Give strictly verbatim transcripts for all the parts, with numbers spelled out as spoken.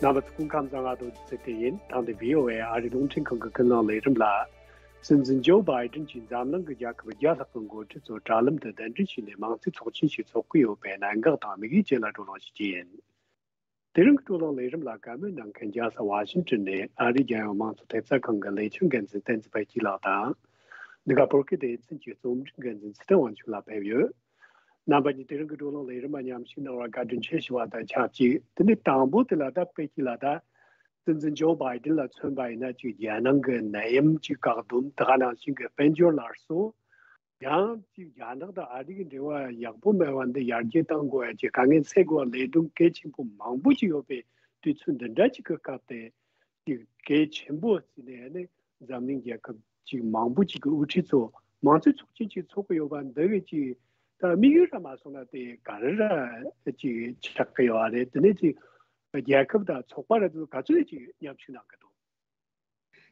རྣམ་པ་ཚོ་སྐུ་ཁམས་བཟང་། ང་རྡོ་རྗེ་ཚེ་བརྟན་ཡིན། ད་ལྟ་བྷི་ཨོ་ཨེ་ཨ་རིའི་རླུང་འཕྲིན་ཁང་གི་ཀུན་གླེང་ལས་རིམ་ལ། སྲིད་འཛིན་ཇོ་བྷའི་ཏིན་གྱིས་འཛམ་གླིང་གི་རྒྱལ་ཁབ་བརྒྱ་ལྷག་གི་འགོ་ཁྲིད་ཚོ་དྲ་ལམ་དུ་གདན་འདྲེན་བྱས་ནས་མིང་ཚིག་ཚོགས་ཆེན་ཞིག་ཚོགས་ཀྱི་ཡོད་པའི་གནད་འགག་དང་དམིགས་ཡུལ་བཅས་ལ་བགྲོ་གླེང་ཞུ་རྒྱུ་ཡིན། དེ་རིང་གི་བགྲོ་གླེང་ལས་རིམ་ལ་བཀའ་མོལ་གནང་མཁན། རྒྱལ་ས་ཝ་ཤིང་ཏོན་ནས་ཨ་རིའི་རྒྱལ་ཡོངས་དམངས་གཙོ་ཐེབས་རྩ་ཁང་གི་ལས་བྱེད་འགན་འཛིན་བསྟན་འཛིན་དཔལ་སྐྱིད་ལགས་དང་། འདི་ག་བོད་སྐད་སྡེ་ཚན་གྱི་རྩོམ་སྒྲིག་འགན་འཛིན་ཚེ་བརྟན་དབང་ཕྱུག་ལགས་ཕེབས་ཡོད། རྣམ་པ་གཉིས་དེ་རིང་གི་བགྲོ་གླེང་ལས་རིམ་མཉམ་ཞུགས་གནང་བར་བཀའ་དྲིན་ཆེ་ཞུ་བ་དང་ཆབས་ཅིག་དེ་ནས་དང་པོ་དེ་ལ་ད་དཔལ་སྐྱིད་ལགས། ད་སྲིད་འཛིན་ཇོ་བྷའི་ཏིན་ལ་མཚོན་པ་ཡིན་ན། ཅིག་རྒྱལ་ནང་གི་ནད་ཡམས་ཀྱི་བཀག་སྡོམ། དེ་ག་ནང་བཞིན་གྱི་དཔལ་འབྱོར་སླར་གསོ། ཡང་ཅིག་རྒྱ་ནག་དང་ཨ་རི་གི་འབྲེལ་བ་ཡག་པོ་མེད་པ་འདི་ཡར་རྒྱས་གཏང་དགོས་ཡ་གྱི་དཀའ་ངལ་སེལ་དགོས་པ་ལས་དོན་གལ་ཆེན་པོ་མང་པོ་ཅིག་ཡོད་པའི་དུས་ཚོད་འདི་འདྲ་ཅིག་གི་སྐབས་དེ། ཅིག་གལ་ཆེན་པོ་བརྩིས་ནས་ནི་འཛམ་གླིང་རྒྱལ་ཁབ་ཅིག་མང་པོ་ཅིག་གི་དབུ་ཁྲིད་ཚོ་མང་གཙོའི་ཚོགས་ཆེན་ཅིག་ཚོགས་ཀྱི་ཡོད་པ་འདི་གི་ཅིག་ད་དམིགས་ཡུལ་ར་མ་སོང་ན་དེ་ག་རེ་ར་ཅིག་ཆགས་ཀྱི་ཡོད་རེད། དེ་ནས་ཅིག་རྒྱལ་ཁབ་དང་ཚོགས་པ་ར་དེ་ཚོ་ག་ཚོད་ཅིག་མཉམ་ཞུགས་གནང་གི་འདུག།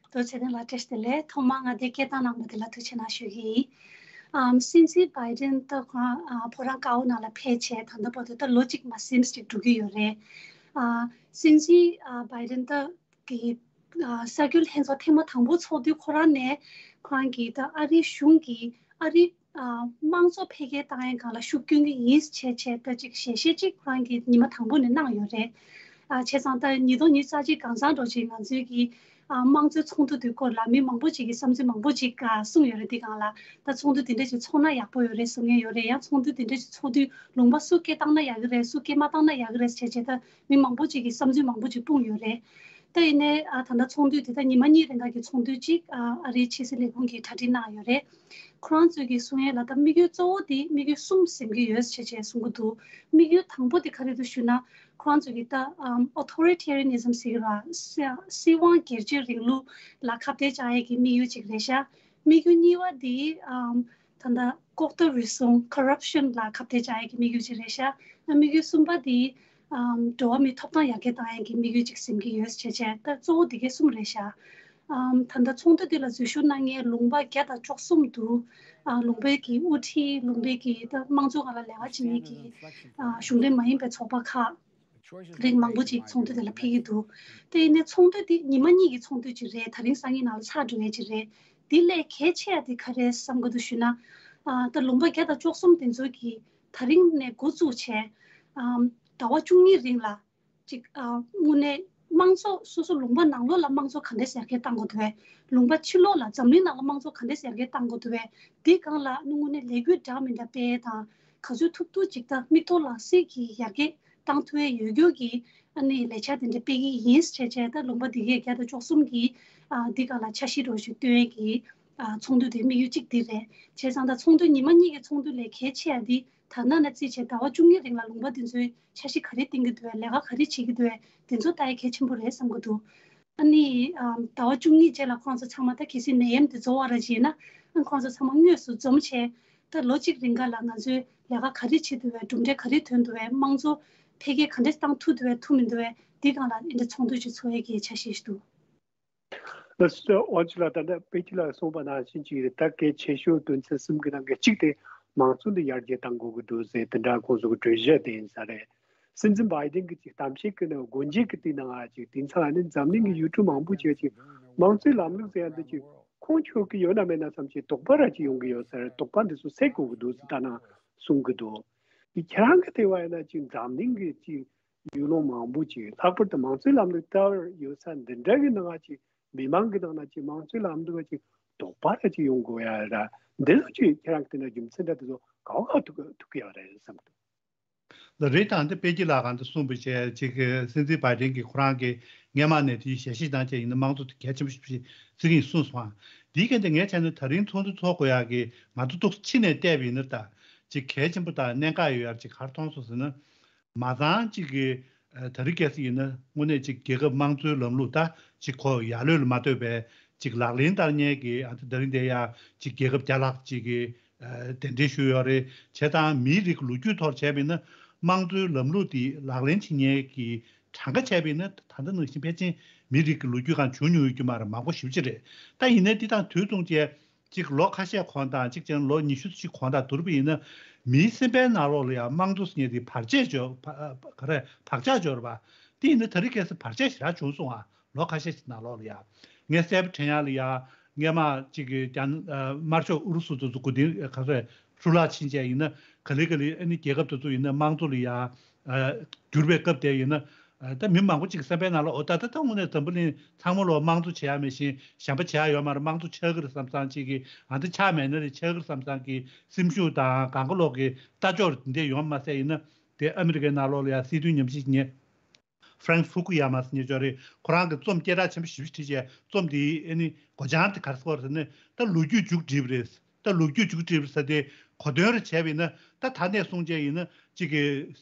རྡོ་རྗེ་ཚེ་བརྟན་ལགས་བཀྲ་ཤིས་བདེ་ལེགས། ཐོག་མར་ང་འདིར་སྐད་བཏང་གནང་བ་དེ་ལ་ཐུགས་རྗེ་གནང་ཞུ་གི་ཡིན། ཨམ། སྲིད་འཛིན་བྷའི་ཏིན་ད་ཁོ་རང་ཨ་ཕོ་བྲང་དཀར་པོ་ནང་ལ་ཕེབས་བྱས་ད་ལྟ་བར་དུ་ད་ལོ་གཅིག་མ་ཟིན་ཅིག་འགྲོ་གི་ཡོད་རེད། ཨ། སྲིད་འཛིན་ཨ་བྷའི་ཏིན་ད་གི་ཨ་གསར་འགོད་ལྷན་ཚོགས་ཐེངས་མ་དང་པོ་ཚོགས་དུས་ཁོ་རང་ནས་ཁོ་རང་གིས་ད་ཨ་རིའི་གཞུང་གིས་ཨ་རི་ཨ་དམངས་གཙོ་འཕེལ་རྒྱས་བཏང་ཡའི་སྒང་ལ་ཤུགས་སྐྱོན་གྱི་ཡིན་བྱས་བྱས་ད་ཅིག་ཞལ་བཞེས་ཅིག་ཁོ་རང་གིས་ཉི་མ་དང་པོ་ནས་གནང་ཡོད་རེད། ཨ། བྱས་ཙང་ད་ཉིས་སྟོང་ཉི་ཤུ་རྩ་གཅིག་གང་ཚང་འགྲོ་ཅིག་ང་ཚོའི་གི་ཨ་དམངས་གཙོའི་ཚོགས་འདུ་དེ་སྐོར་ལ་མི་མང་པོ་ཅིག་གིས་བསམ་ཚུལ་མང་པོ་ཅིག་ཨ་གསུངས་ཡོད་རེད། འདི་སྒང་ལ་ད་ཚོགས་འདུ་དེ་འདྲ་ཅིག་ཚོགས་ན་ཡག་པོ་ཡོད་རེད་གསུང་མཁན་ཡོད་རེད། ཡང་ཚོགས་འདུ་དེ་འདྲ་ཅིག་ཚོགས་དུས་ལུང་པ་སུ་སྐད་བཏང་ན་ཡག་གི་རེད། སུ་སྐད་མ་བཏང་ན་ཡག་གི་རེད་བྱས་བྱས་ད་མི་མང་པོ་ཅིག་གིས་བསམ་ཚུལ་མང་པོ་ཅིག་སྤུངས་ཡོད་རེད། ད་ཡིན་ནའི་ཨ་ད་ལྟ་ཚོགས་འདུ་དེ་ད་ཉི་མ་གཉིས་རིང་ག་གི་ཚོགས་འདུ་ཅིག་ཨ་ཨ་རིའི་ཕྱི་སྲིད་ལས་ཁུངས་ཀྱིས་གྲ་སྒྲིག་གནང་ཡོད་རེད། ཁོ་རང་ཚོས་ཀྱི་གསུང་ཡས་ལ་ད་དམིགས་ཡུལ་གཙོ་བོ་དེ་དམིགས་ཡུལ་གསུམ་ཟིན་གྱི་ཡོད་ཅེས་བྱས་གསུང་གི་འདུག། དམིགས་ཡུལ་དང་པོ་དེ་ག་རེ་འདུག་ཞུ་ན། ཁོ་རང་ཚོས་ཀྱི་ད་ཨམ་authoritarianism ཟེར་གྱི་ར། སྲིད་སྲིད་དབང་སྒེར་གཅོད་རིང་ལུགས་ལ་ཁ་གཏད་བཅག་ཡས་ཀྱི་དམིགས་ཡུལ་ཅིག་རེད་ཤག། དམིགས་ཡུལ་གཉིས་པ་དེ་ཨམ་ད་ལྟ་ལྐོག་ཟ་རུལ་སུངས་corruption ལ་ཁ་གཏད་བཅག་ཡས་ཀྱི་དམིགས་ཡུལ་ཅིག་རེད་ཤག། དམིགས་ཡུལ་གསུམ་པ་དེ་ཨམ་འགྲོ་བ་མིའི་ཐོབ་ཐང་ཡར་རྒྱས་བཏང་ཡས་ཀྱི་དམིགས་ཡུལ་ཅིག་ཟིན་གྱི་ཡོད་ཅེས་བྱས། ད་གཙོ་བོ་དེ་གའི་གསུམ་རེད་ཤག། ཨམ། ད་ལྟ་ཚོགས་འདུ་འདི་ལ་འཛུལ་ཞུགས་གནང་མཁན་ལུང་པ་བརྒྱ་དང་བཅུ་གསུམ་འདུག། ཨ། ལུང་པའི་གི་དབུ་ཁྲིད། ལུང་པའི་གི་ད་དམངས་གཙོ་སྒང་ལ་ལས་ཀ་བྱེད་མཁན་གྱི། ཨ། གཞུང་འབྲེལ་མ་ཡིན་པའི་ཚོགས་པ་ཁག་རིགས་མང་པོ་ཅིག་ཚོགས་འདུ་འདི་ལ་ཕེབས་ཀྱི་འདུག། དེ་ཡིན་ནའི་ཚོགས་འདུ་འདི་ཉི་མ་གཉིས་ཀྱི་ཚོགས་འདུ་ཅིག་རེད། དེ་རིང་སང་ཉིན་ནང་ལ་ཚར་འགྲོ་ཡས་ཅིག་རེད། འདི་ལས་གལ་ཆེ་ཡ་དེ་ག་རེ་བསམ་གྱི་འདུག་ཞུ་ན། ཨ། ད་ལུང་པ་བརྒྱ་དང་བཅུ་གསུམ་དེ་ཚོ་གིས་དེ་རིང་ནས་འགོ་བཙུགས་བྱས། ཨ། ཟླ་བ་བཅུ་གཉིས་རིང་ལ། ཅིག་ཨ། དངོས་གནས་དམངས་གཙོ། སོ་སོ་ལུང་པ་ནང་ལོགས་ལ་དམངས་གཙོ་ག་འདྲས་ཡར་རྒྱས་གཏང་དགོས་འདུག་བས། ལུང་པ་ཕྱི་ལོགས་ལ་འཛམ་གླིང་ནང་ལ་དམངས་གཙོ་ག་འདྲས་ཡར་རྒྱས་གཏང་དགོས་འདུག་བས། དེ་སྒང་ལ་དངོས་གནས་ལས་འགུལ་འདྲ་མི་འདྲ་སྤེལ་དང་། ག་ཚོད་ཐུབ་ཐུབ་ཅིག་ད་མིག་ཐོག་ལ་གཟིགས་ཀྱིས་ཡར་རྒྱས་གཏང་ཐུབ་ཡས་ཡོད་རྒྱུ་གི་ཨ་ནི་ལས་འཆར་དེ་འདྲ་སྤེལ་གྱི་ཡིན་ཟེར་བྱས་བྱས། ད་ལུང་པ་འདི་གས་བརྒྱ་དང་བཅུ་གསུམ་གྱིས། ཨ། འདི་སྒང་ལ་འཆར་གཞི་འདྲ་ཞིག་བཏོན་ཡས་ཀྱི། ཨ། ཚོགས་འདུ་དེ་དམིགས་ཡུལ་གཅིག་འདི་རེད། བྱས་ཙང་ད་ཚོགས་འདུ་ཉི་མ་གཉིས་ཀྱི་ཚོགས་འདུ་ལས་གལ་ཆེ་ཡ་འདི། ད་ལྟ་ནས་བརྩིས་བྱས་ཟླ་བ་བཅུ་གཉིས་རིང་ལ་ལུང་པ་འདི་ཚོའི་འཆར་གཞི་ག་རེ་བཏིང་གི་འདུག་བས། ལས་ཀ་ག་རེ་བྱེད་ཀྱི་འདུག་བས། འདི་ཚོ་ལྟ་ཡ་གལ་ཆེན་པོ་རེད་བསམ་གྱི་འདུག། ཨ་ནི། ཨམ། ཟླ་བ་བཅུ་གཉིས་རྗེས་ལ་ཁོང་ཚོ་ཚང་མ་ད་གལ་སྲིད་ནད་ཡམས་འདི་རྫོགས་པ་ར་བྱས་ན། ཨ། ཁོང་ཚོ་ཚང་མ་དངོས་སུ་འཛོམས་བྱས། ད་ལོ་གཅིག་རིང་ག་ལ་ང་ཚོས་ལས་ཀ་ག་རེ་བྱེད་འདུག་བས། གྲུབ་འབྲས་ག་རེ་ཐོན་འདུག་བས། དམངས་གཙོ་འཕེལ་རྒྱས་ག་འདྲས་བཏང་ཐུབ་འདུག་བས། ཐུབ་མི་འདུག་བས། འདི་སྒང་ལ་འདི་འདྲ་ཚོགས་འདུ་ཅིག་ཚོགས་ཡས་ཀྱི་འཆར་གཞི་ཞིག་འདུག། ལགས་སོ། དབང་ཕྱུག་ལགས། ད་ལྟ་དཔལ་སྐྱིད་ལགས་གསུངས་པ་ནང་བཞིན་ཅིག་རེད། ད་གལ་ཆེ་ཤོས་དོན་ཚན་གསུམ་གྱི་ནང་གི་གཅིག་དེ་དམངས་གཙོ་འདི་ཡར་རྒྱས་གཏང་དགོས་ཀྱི་འདུག་ཟེར། དེ་འདྲ་ཁོང་ཚོ་གི་གྲོས་གཞི་དེ་ཡིན་ས་རེད། སྲིད་འཛིན་བྷའི་ཏིན་གྱི་ཅིག་གཏམ་བཤད་ཀྱི་ནང་། སྒོ་འབྱེད་ཀྱི་དེའི་ནང་ང་ཅིག་དེང་སང་ཨ་ནི་འཛམ་གླིང་གི་ཡུལ་གྲུ་མང་པོ་ཅིག་ཅིག་དམངས་གཙོའི་ལམ་ལུགས་ཟེར་ཡ་འདི་ཅིག་ཁུངས་འཁྱོལ་གྱི་ཡོད་ན་མེད་ན་བསམ་ཅིག་དོགས་པ་ར་ཅིག་ཡོང་གི་ཡོད་ས་རེད། དོགས་པ་འདི་ཚོ་སེལ་དགོས་ཀྱི་འདུག་ཟེར་ལྟ་ན་གསུང་གི་འདུག། དེ་ཁྱེད་རང་གི་ལྟ་བ་ཡིན་ན་ཅིག་འཛམ་གླིང་གི་ཅིག་ཡུལ་ལུང་མང་པོ་ཅིག་ལྷག་པར་དུ་དམངས་གཙོའི་ལམ་ལུགས་ལྟར་ཡོད་ས་འདི་འདྲ་གི་ནང་ང་ཅིག་མི་མང་གི་ནང་ན་ཅིག་དམངས་གཙོའི་ལམ་ལུགས་ལ་ཅིག་དོགས་པ་ར་ཅིག་ཡོང་དགོས་ཡ་ར། འདི་ཚོ་ཅིག་ཁྱེད་རང་གི་དེ་འདྲ་རྒྱུ་མཚན་འདྲ་དེ་ཚོ་ག་བ་ག་ཐུག་ཐུག་གི་ཡོད་རེད་བསམ་གི་འདུག། ལགས་རེད། ད་འདི་དཔལ་སྐྱིད་ལགས་གང་འདི་གསུངས་པ་བྱས། ཅིག་སྲིད་འཛིན་བྷའི་ཏིན་གྱིས་ཁོ་རང་གི་སྔས་མ་ནས་དེའི་ཞལ་བཞེས་གནང་བྱས་ཡིན་ན་དམངས་གཙོ་དེ་གལ་ཆེན་པོ་ཞིག་བརྩི་གི་ཡིན་གསུངས་སོང་། འདིའི་གན་དེ་ངས་བྱས་ན་ད་རིང་ཚོགས་འདུ་ཚོགས་དགོས་ཡག་གི་ང་ཚོ་ཏོག་ཙམ་ཕྱི་ནས་བལྟས་པ་ཡིན་ན། ད་ཅིག་གལ་ཆེན་པོ་དང་གནད་འགག་ཡོད་ཡག་ཅིག་ག་རེ་མཐོང་སོང་ཟེར་ན། མ་ཚང་གཅིག་གིས་ཨ་ད་རེས་གལ་སྲིད་ཡིན་ན་དངོས་གནས་གཅིག་རྒྱལ་ཁབ་དམངས་གཙོའི་ལམ་ལུགས་ད་གཅིག་ཁོ་ཡར་ལོས་ལ་མ་ལྟོས་པའི་གཅིག་ལག་ལེན་བསྟར་མཁན་གྱི། ཨ་ད་ད་རིང་འདིར་ཡ་གཅིག་རྒྱལ་ཁབ་བརྒྱ་ལྷག་ཅིག་གིས་ཨ་གདན་འདྲེན་ཞུས་ཡོད་རེད། བྱས་ཙང་མིའི་རིགས་ཀྱི་ལོ་རྒྱུས་ཐོག་བྱས་པ་ཡིན་ན་དམངས་གཙོའི་ལམ་ལུགས་འདི་ལག་ལེན་བྱེད་མཁན་གྱི་གྲངས་ཀ་བྱས་པ་ཡིན་ན་ད་ལྟ་ནང་བཞིན་ཕལ་ཆེར་མིའི་རིགས་ཀྱི་ལོ་རྒྱུས་སྒང་བྱུང་མྱོང་ཡོད་རྒྱུ་མ་རེད། མང་པོ་ཞེ་པོ་ཅིག་རེད། ད་ཡིན་ནའི་འདི་དང་དུས་མཚུངས་བྱས། གཅིག་ལོ་ཁ་ཤས་གོང་དང་གཅིག་བྱས་ན་ལོ་ཉི་ཤུ་ཙམ་ཞིག་གོང་དང་བསྡུར་བ་ཡིན་ན། མིའི་སེམས་པའི་ནང་ལོགས་ལ་ཡང་དམངས་གཙོ་ཟེར་མཁན་དེ་བར་ཆད་འཇོག་བ་ག་རེ་བག་ཆགས་འཇོག་རེད་པ། དེ་ཡིན་ན་ད་རེས་ཁ་སང་བར་ཆད་ཞེ་དྲག་བྱུང་སོང་ཨ། ལོ་ཁ་ཤས་ཤིག་ནང་ལོགས་ལ་ཡ། ངས་གསལ་པོ་དྲན་ཡག་ལ་ཡ། སྔས་མ་གཅིག་གི་རྒྱ་ནག་དམར་ཤོག་ཨུ་རུ་སུ་དེ་ཚོ་གོ་དེ་ག་ཚོད་ཧྲུ་ལག་ཕྱིན་བྱས་ཡིན་ན། ག་ལེ་ག་ལེ་ཨ་ནི་རྒྱལ་ཁབ་དེ་ཚོ་ཡིན་ན་དམངས་གཙོ་ལ་ཡ། ཨ། བསྒྱུར་བའི་སྐབས་དེ་ཡིན་ན། ཨ། ད་མི་མང་པོ་ཅིག་བསམ་པའི་ནང་ལ་འོ་ད་ད་ད་དངོས་གནས་འཛམ་བུ་གླིང་ཚང་མ་ལོ་དམངས་གཙོ་བྱེད་ཡག་མེད་བཞིན་གཞན་པ་བྱེད་ཡག་ཡོད་མ་རེད། དམངས་གཙོ་ཆགས་ཀྱི་རེད་བསམ་བསམ་ཅིག་གི་ཨ་འདི་ཆགས་མེད་ན་རེད་ཆགས་ཀྱི་རེད་བསམ་བསམ་གི་སེམས་ཤུགས་དང་གང་ག་ལོག་གི་ལྟ་ཕྱོགས་རེད་དེ་འདྲ་ཡོད་མ་ཟད་ཡིན་ན། དེ་ཨ་མི་རི་ཀའི་ནང་ལོགས་ལ་ཡ་སྲིད་དོན་ཉམས་ཞིབ་ཉེ། Frank Fukuyama ཟེར་མཁན་ཅིག་ཡོད་རེད། ཁོ་རང་གིས་རྩོམ་སྐད་གྲགས་ཆེན་པོ་ཞེ་པོ་ཅིག་བྲིས་བྱས་རྩོམ་དེའི་ཨ་ནི་མགོ་བྱང་དེ་ག་རེ་ཟེར་གྱི་ཡོད་རེད་ཟེར་ན། ད་ལོ་རྒྱུས་མཇུག་བསྒྲིལ་བ་རེད། ད་ལོ་རྒྱུས་མཇུག་བསྒྲིལ་བ་ཟེར་དེ་གོ་དོན་རེ་བྱས་པ་ཡིན་ན། ད་ད་ནས་བཟུང་བྱས་ཡིན་ན་གཅིག་གི་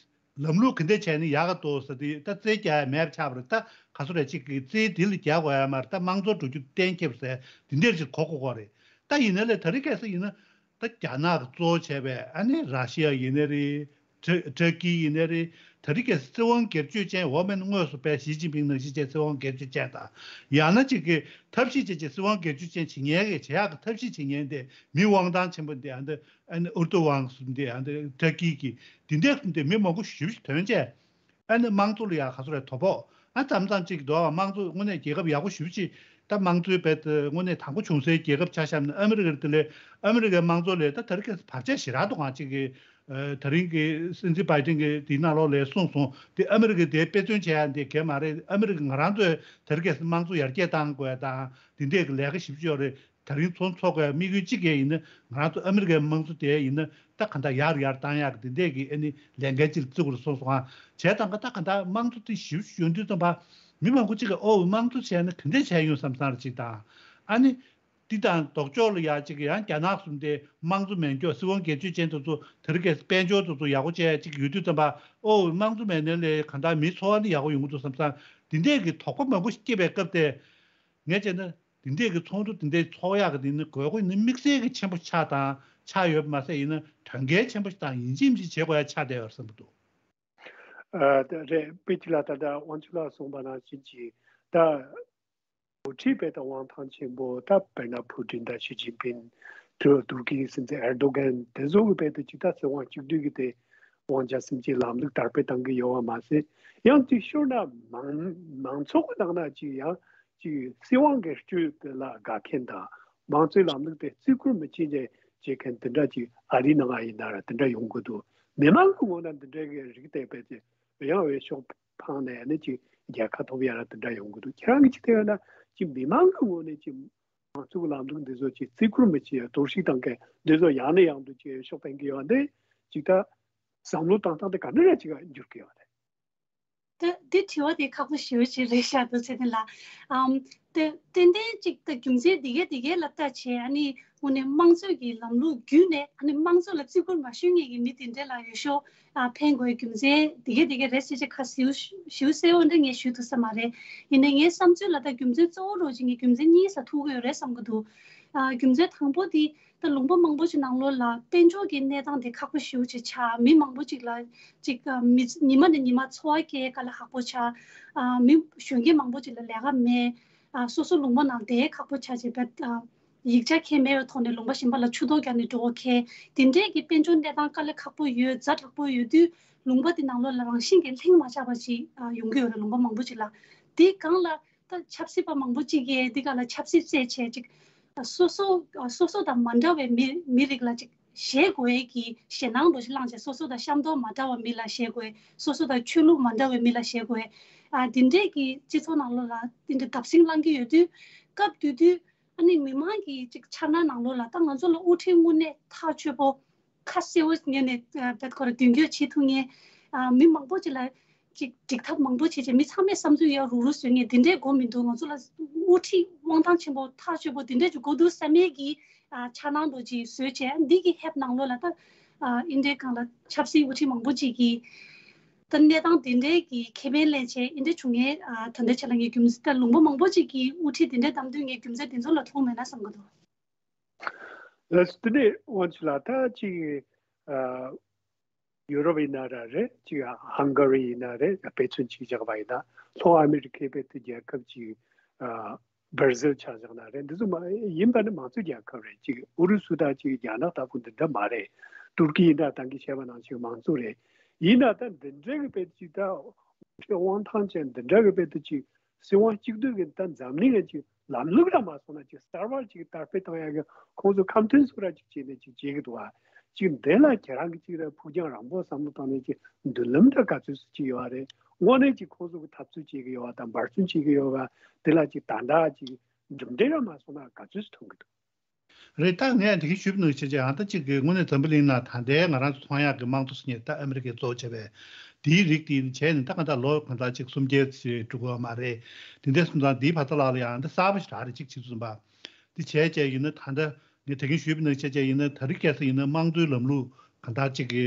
ལམ་ལུགས་ག་འདྲ་བྱས་ན་ཡག་ག་འདུག་ཟེར་དེ་ད་རྩིས་རྒྱག་ཡ་མེད་པ་ཆགས་པ་རེད། ད་ག་ཚོད་རེད་གཅིག་གི་རྩིས་དེ་ལ་རྒྱག་དགོས་ཡ་མ་རེད། ད་དམངས་གཙོ་འགྲོ་རྒྱུ་གཏན་འཁེལ་བ་ཟེར་དེ་འདྲ་ཅིག་གོ་གོ་གོ་རེད། ད་ཡིན་ན་ལས་ད་རེས་ཁ་སང་ཡིན་ན། ད་རྒྱ་ནག་གིས་གཙོ་བོ་བྱས་པའི་ཨ་ནི་ར་ཤི་ཡ་ཡིན་ནའི་རེད། ཏྲ་ཏྲ་ཀི་ཡིན་ནའི་རེད། ད་རེས་ཀྱི་སྲིད་དབང་སྒེར་གཅོད་ཅན་འོག་མིན་དངོས་སུ་དཔེ་ཞི་ཅིན་ཕིང་ནང་བཞིན་བྱས་སྲིད་དབང་སྒེར་གཅོད་ཅན་དང་། ཡང་ན་གཅིག་གི་ཐབས་ཤེས་བྱས་བྱས་སྲིད་དབང་སྒེར་གཅོད་ཅན་བྱེད་མཁན་གྱི་བྱེད་ཡག་གི་ཐབས་ཤེས་བྱེད་མཁན་དེ་མི་དབང་ཐང་ཆེན་པོ་འདི་ཨ་འདི་ཨ་ནི་ཨུར་ཏུ་དབང་གསུམ་འདི་ཨ་འདི་ཏྲ་ཀི་གི་འདི་འདྲ་གསུམ་འདི་མི་མང་པོ་ཞེ་པོ་ཞིག་ཐོན་བྱས། ཨ་ནི་དམངས་གཙོ་ལ་ཡང་ག་ཚོད་རེད་དོ་ཕོག་ཨ་ཙམ་ཙམ་ཅིག་འདུག་ཨ། དམངས་གཙོ་དངོས་གནས་རྒྱལ་ཁབ་ཡག་པོ་ཞེ་པོ་ཅིག་ད་དམངས་གཙོའི་བེད་དངོས་གནས་དང་པོ་བྱུང་སའི་རྒྱལ་ཁབ་ཆ་བཞག་ན་ཨ་མི་རི་ཀ་རེད། དེ་ལས་ཨ་མི་རི་ཀའི་དམངས་གཙོ་ལས་ད་ད་རེས་ཁ་སང་བར་ཆད་ཞེ་དྲག་འདུག་ག་ཅིག་གི་ཨ་ད་རིང་གི་སྲིད་འཛིན་བྷའི་ཏིན་གྱིས་དེའི་ནང་ལོགས་ལ་གསུངས་སོང་། དེ་ཨ་མི་རི་ཀས་དེ་དཔེ་མཚོན་བྱེད་ཡ་འདི་གལ་མ་རེད། ཨ་མི་རི་ཀ་ང་རང་ཚོས་ད་རེས་ཁ་སང་དམངས་གཙོ་ཡར་རྒྱས་གཏང་དགོས་ཡ་དང་དེ་འདྲས་ཀྱི་ལས་ཀ་ཞེ་པོ་ཅིག་ཡོད་རེད། ད་རིང་ཚོགས་འཚོགས་དགོས་དམིགས་ཡུལ་གཅིག་ཡང་ཡིན་ན། ང་ཚོ་ཨ་མི་རི་ཀའི་དམངས་གཙོ་དེ་ཡིན་ན་ད་ག་འདྲ་ཡར་ཡར་བཏང་ཡག་གི་དེ་འདྲས་ཀྱི་ཨ་ནི་ལས་འགན་ཅིག་བརྩི་དགོས་རེད་གསུངས་སོང་ཨ། བྱས་ཙང་ཀ་ད་ག་འདྲ་དམངས་གཙོ་དེ་ཞེ་པོ་ཡོང་དུས་ཙམ་པ་མི་མང་པོ་གཅིག་གིས་ཨོ་དམངས་གཙོ་བྱས་ན་ག་འདྲས་བྱས་ཡོང་བསམ་བསམ་རེ་གཅིག་དང་། ཨ་ནི་འདི་དང་ལྡོག་ཕྱོགས་ལ་ཡ་གཅིག་ཡང་རྒྱ་ནག་གསུམ་དེ་དམངས་གཙོ་མེད་མཁན་སྲིད་དབང་སྒེར་གཅོད་ཅན་དེ་ཚོ་དེ་རིང་གི་དཔལ་འབྱོར་དེ་ཚོ་ཡག་པོ་བྱས་གཅིག་ཡོད་དུས་ཙམ་པ་ཨོ་དམངས་གཙོ་མེད་ནའི་ལས་ག་འདྲ་མིའི་འཚོ་བ་འདི་ཡག་པོ་ཡོང་གི་འདུག་བསམ་བསམ་འདི་འདྲས་ཀྱི་དོགས་པ་མང་པོ་ཞིག་སྐྱེས་པའི་སྐབས་དེ། ངས་བྱས་ན། འདི་འདྲས་ཀྱི་ཚོགས་འདུ་འདི་འདྲས་ཚོགས་ཡག་གི་འདི་ནི་དགོས་མཁོ་ནི་དམིགས་བསལ་གྱི་ཆེན་པོ་ཆགས་དང་ཆགས་ཡོད་པ་མ་ཟད་ཡིན་ན་དོན་གལ་ཆེན་པོ་ཞིག་དང་ཡིན་གཅིག་མིན་གཅིག་བྱེད་དགོས་ཡ་ཆགས་བསྡད་ཡོད་བསམ་གྱི་འདུག་ཨ་ད་རེད། དཔེ་ཅིག་ལ་ད་ལྟ་དབང་ཕྱུག་ལགས་གསུངས་པ་ནང་བཞིན་གྱི་ད་འགོ་ཁྲིད་པའི་ད་དབང་ཐང་ཆེན་པོ་ད་དཔེར་ན་ཕུ་ཏིན་དང་ཞི་ཅིན་ཕིན། ཏུར་ཏུར་ཀིའི་སྲིད་འཛིན་ཨེར་རྡོ་གན་དེ་ཚོ་གི་དཔེ་ད་ཅིག་ད་སྲིད་དབང་གཅིག་སྡུད་ཀྱི་དེ་དབང་ཆ་སེམས་ཅན་ལམ་ལུགས་དར་སྤེལ་གཏང་གི་ཡོད་པ་མ་ཟད། ཡང་དེ་ཤོར་ན་མང་མང་ཚོགས་ཀྱི་ནང་ན་ཅིག་ཡང་ཅིག་སྲིད་དབང་སྒེར་གཅོད་དེ་ལ་དགའ་མཁན་དང་། མང་གཙོའི་ལམ་ལུགས་དེ་བརྩི་བཀུར་མི་བྱེད་མཁན་བྱེད་མཁན་དེ་འདྲ་ཅིག་ཨ་རིའི་ནང་ང་ཡིན་ན་ར་དེ་འདྲ་ཡོང་གི་འདུག་མི་མང་གི་ངོས་ན་འདི་འདྲའི་གི་རིགས་བལྟས་པས་ཅིག་ཡང་འོས་ཤོག་འཕངས་ནས་ནི་ཅིག་རྒྱལ་ཁ་ཐོབ་ཡ་ར་དེ་འདྲ་ཡོང་གི་འདུག་ཁྱེད་རང་གི་ཅིག་བལྟས་ཡོད་ན་ཅིག་མི་མང་གི་ངོས་ནས་ཅིག་མང་གཙོའི་ལམ་ལུགས་འདི་ཚོ་ཅིག་བརྩི་བཀུར་མི་བྱེད་ཡ་གཏོར་བཤིག་བཏང་མཁན་འདི་ཚོ་ཡང་ནས་ཡང་དུ་ཅིག་འོས་ཤོག་འཕེན་གི་ཡོད་འདི་ཅིག་ད་བསམ་བློ་བཏང་སྟངས་དེ་ག་འདྲ་ར་ཅིག་འགྱུར་གི་ཡོད་རེད། ད་འདི་དྲི་བ་དེ་ཁག་པོ་ཞེ་པོ་ཅིག་རེད་ཤག་འདུག་ཚེ་བརྟན་ལགས། ཨམ། ཏན་ཏན་ཅིག་ད་རྒྱུ་མཚན་འདི་གས་འདི་གས་ལ་ལྟ་བྱས་ཨ་ནི་དངོས་གནས་དམངས་གཙོའི་གི་ལམ་ལུགས་བརྒྱུད་ནས་ཨ་ནི་དམངས་གཙོ་ལ་བརྩི་བཀུར་མ་ཞུ་མཁན་གི་མི་དེ་འདྲ་ལ་འོས་ཤོག་ཨ་འཕེན་དགོས་རྒྱུ་མཚན་འདི་གས་འདི་གས་རེད་ཟེར་ཅིག་ཁ་ཞེ་པོ་ཞེ་པོ་གསལ་པོ་འདྲ་ངས་ཞུ་ཐུབ་ས་མ་རེད། ཡིན་ནའི་ངའི་བསམ་ཚུལ་ལ་ད་རྒྱུ་མཚན་གཙོ་བོ་རོ་ཅིག་ངས་རྒྱུ་མཚན་གཉིས་ས་ཐུག་གི་ཡོད་རེད་བསམ་གི་འདུག་ཨ་རྒྱུ་མཚན་དང་པོ་དེ། ད་ལུང་པ་མང་པོ་ཞིག་ནང་ལོགས་ལ་དཔལ་འབྱོར་གྱི་གནས་སྟངས་དེ་ཁག་པོ་ཞེ་པོ་ཅིག་ཆགས། མི་མང་པོ་ཅིག་ལ་ཅིག་ཨ་མི་ཉི་མ་ནས་ཉི་མ་འཚོ་བ་སྐྱེལ་དཀའ་ལས་ཁག་པོ་ཆགས། ཨ་མི་གཞོན་སྐྱེས་མང་པོ་ཅིག་ལ་ལས་ཀ་མེད། ཨ་སོ་སོ་ལུང་པ་ནང་བསྡད་ཁག་པོ་ཆགས་བྱས་པ། ཨ་ཡིག་ཆ་ཁྱད་མེད་པའི་ཐོག་ནས་ལུང་པ་གཞན་པ་ལ་ཆུ་གཏོར་རྒྱག་ནས་འགྲོ་མཁན་དེ་འདྲས་ཀྱི་དཔལ་འབྱོར་གནས་སྟངས་དཀའ་ལས་ཁག་པོ་ཡོད་ཛ་དྲག་པོ་ཡོད་དུས་ལུང་པ་དེ་ནང་ལོགས་ལ་རང་བཞིན་གྱིས་ལྷིང་མ་ཆགས་པ་ཅིག་ཨ་ཡོང་གི་ཡོད་རེད། ལུང་པ་མང་པོ་ཅིག་ལ་དེ་སྒང་ལ། ད་ཆབ་སྲིད་པ་མང་པོ་ཅིག་གིས་འདི་ག་ལ་ཆབ་སྲིད་རྩད་བྱས་ཅིག་སོ་སོ་སོ་སོ་དང་མ་འདྲ་བའི་མི་མི་རིགས་ལ་ཅིག་ཞེད་དགོས་ཀྱི་ཞེད་སྣང་འདྲ་ཞིག་བསླངས་བྱས། སོ་སོ་དང་ཤ་མདོག་མ་འདྲ་བ་མི་ལ་ཞེད་དགོས། སོ་སོ་དང་ཆོས་ལུགས་མ་འདྲ་བའི་མི་ལ་ཞེད་དགོས། ཨ་འདི་འདྲས་ཀྱི་སྤྱི་ཚོགས་ནང་ལོགས་ལ་འདི་འདྲ་བརྡབ་གསིག་བསླང་གི་ཡོད་དུས་སྐབས་དེ་དུས་ཨ་ནི་མི་མང་གི་ཅིག་འཆར་སྣང་ནང་ལོགས་ལ་ད་ང་ཚོ་ལ་དབུ་ཁྲིད་དངོས་གནས་ཐག་ཆོད་པོ། ཁ་གསལ་པོ་ངོས་ནས་བེད་ཁོ་ར་མདུན་སྐྱོད་བྱེད་ཐུབ་མཁན། མི་མང་པོ་ཅིག་ལ་ཅིག་འགྲིག་ཐབས་མང་པོ་བྱེད་བྱས་མི་ཚང་མས་བསམ་ཚུལ་ཡར་རུག་རུག་བཟོ་མཁན་དེ་འདྲའི་མགོ་མི་འདུག་ང་ཚོ་ལ་དབུ་ཁྲིད་དབང་ཐང་ཆེན་པོ་ཐག་ཆོད་པོ་དེ་འདྲས་ཅིག་དགོས་འདུག་བསམ་མཁན་གྱི་འཆར་སྣང་འདྲ་ཅིག་བཟོས་བྱས། འདི་གི་ཧེབ་ནང་ལོགས་ལ་ད་ཨིན་ཌི་ཡའི་སྒང་ལ་ཆབ་སྲིད་དབུ་ཁྲིད་མང་པོ་ཅིག་གིས་ད་གནས་སྟངས་དེ་འདྲའི་གི་ཁེ་ཕན་ལེན་བྱས་ཨིན་ཌི་ཡ་བྱུང་མཁན། ད་ལྟའི་ཆ་ལ་ངས་རྒྱུ་མཚན་ད་ལུང་པ་མང་པོ་ཅིག་གིས་དབུ་ཁྲིད་དེ་འདྲའི་བདམས་དུས་ངས་རྒྱུ་མཚན་དེ་ཚོ་ལ་ཐུག་མེད་ན་བསམ་གི་འདུག་ལགས་སོ། དེ་ནས་དབང་ཕྱུག་ལགས་ད་ཅིག་ཨ་ཡུ་རོབ་ཡིན་ན་ར་རེད། ཅིག་ཧང་ག་རི་ཡིན་ན་རེད། དཔེ་མཚོན་ཅིག་བཞག་པ་ཡིན་ན་ལྷོ་ཨ་མི་རི་ཀའི་དཔེ་དེ་རྒྱལ་ཁབ་ཅིག་ཨ་བར་ཟིལ་ཆ་བཞག་ན་རེད། འདི་ཚོ་མ་ཡིན་པ་ནི་མང་གཙོའི་རྒྱལ་ཁབ་རེད། ཅིག་ཨུ་རུ་སུ་དང་ཅིག་རྒྱ་ནག་ལྟ་བུ་འདི་འདྲ་མ་རེད། ཏུར་ཀི་ཡིན་ན་ད་གིན་བཤད་པ་ནང་བཞིན་མང་གཙོ་རེད། ཡིན་ན་ད་འདི་འདྲའི་གི་དཔེ་ཅིག་ད་ དབང་ཐང་ཅན་འདི་འདྲ་གི་དཔེ་དེ་ཅིག་སྲིད་དབང་གཅིག་སྡུད་ཀྱི་ད་འཛམ་གླིང་ལ་ཅིག་ལམ་ལུགས་ར་མ་སོང་ན་ཅིག་གསར་བར་ཅིག་དར་སྤེལ་གཏོང་ཡ་གི་ཁོང་ཚོ་ཁ་མཐུན་སུ་ར་ཅིག་བྱས་ནས་ཅིག་བྱེད་ཀྱི་འདུག་བ། ཅིག་འདི་ལ་ཁྱེད་རང་གི་ཅིག་ར་ཕུགས་རྒྱང་རིང་པོ་བསམ་བློ་བཏང་ནས་ཅིག་མདུན་ལམ་འདྲ་ག་ཚོད་སུ་ཅིག་ཡོད་བ་རེད། དངོས་གནས་ཅིག་ཁོང་ཚོ་གི་འཐབ་རྩོད་བྱེད་ཀྱི་ཡོད་བ་དང་འབད་བརྩོན་བྱེད་ཀྱི་ཡོད་བ་དེ་ལ་ཅིག་ད་ལྟ་ཅིག་གྲུབ་འབྲས་ར་མ་སོང་ན་ག་ཚོད་སུ་ཐོན་གྱི་འདུག་རེད། ད་ངས་དེ་གིན་ཞུས་པ་ནང་བཞིན་བྱས་ཨ་ད་ཅིག་གི་དངོས་གནས་འཛམ་བུ་གླིང་ནང་ད་ལྟའི་ང་རང་ཚོ་མཐོང་ཡག་གི་དམངས་གཙོ་ཟེར་མཁན་ད་ཨ་མི་རི་ཀས་གཙོ་བོ་བྱས་པའི་དེའི་རིགས་དེ་བྱས་ནས་ད་ག་ད་ལོ་གང་ད་ཅིག་སུམ་བརྒྱ་ཞིག་འགྲོ་གི་ཡོད་མ་རེད། དེ་འདྲ་སོང་ཙང་དེའི་བར་ཐག་ལ་ལ་ཡང་ད་གསར་པ་ཞིག་རག་རེད། ཅིག་བྱེད་ཚུལ་བ་དེ་བྱས་བྱས་ཡིན་ན་ད་ལྟ་ངས་དེ་གིན་ཞུས་པ་ནང་བཞིན་བྱས་ཡིན་ན་ད་རིང་ཁ་སང་ཡིན་ན་དམངས་གཙོའི་ལམ་ལུགས་གང་ད་ཅིག་གི་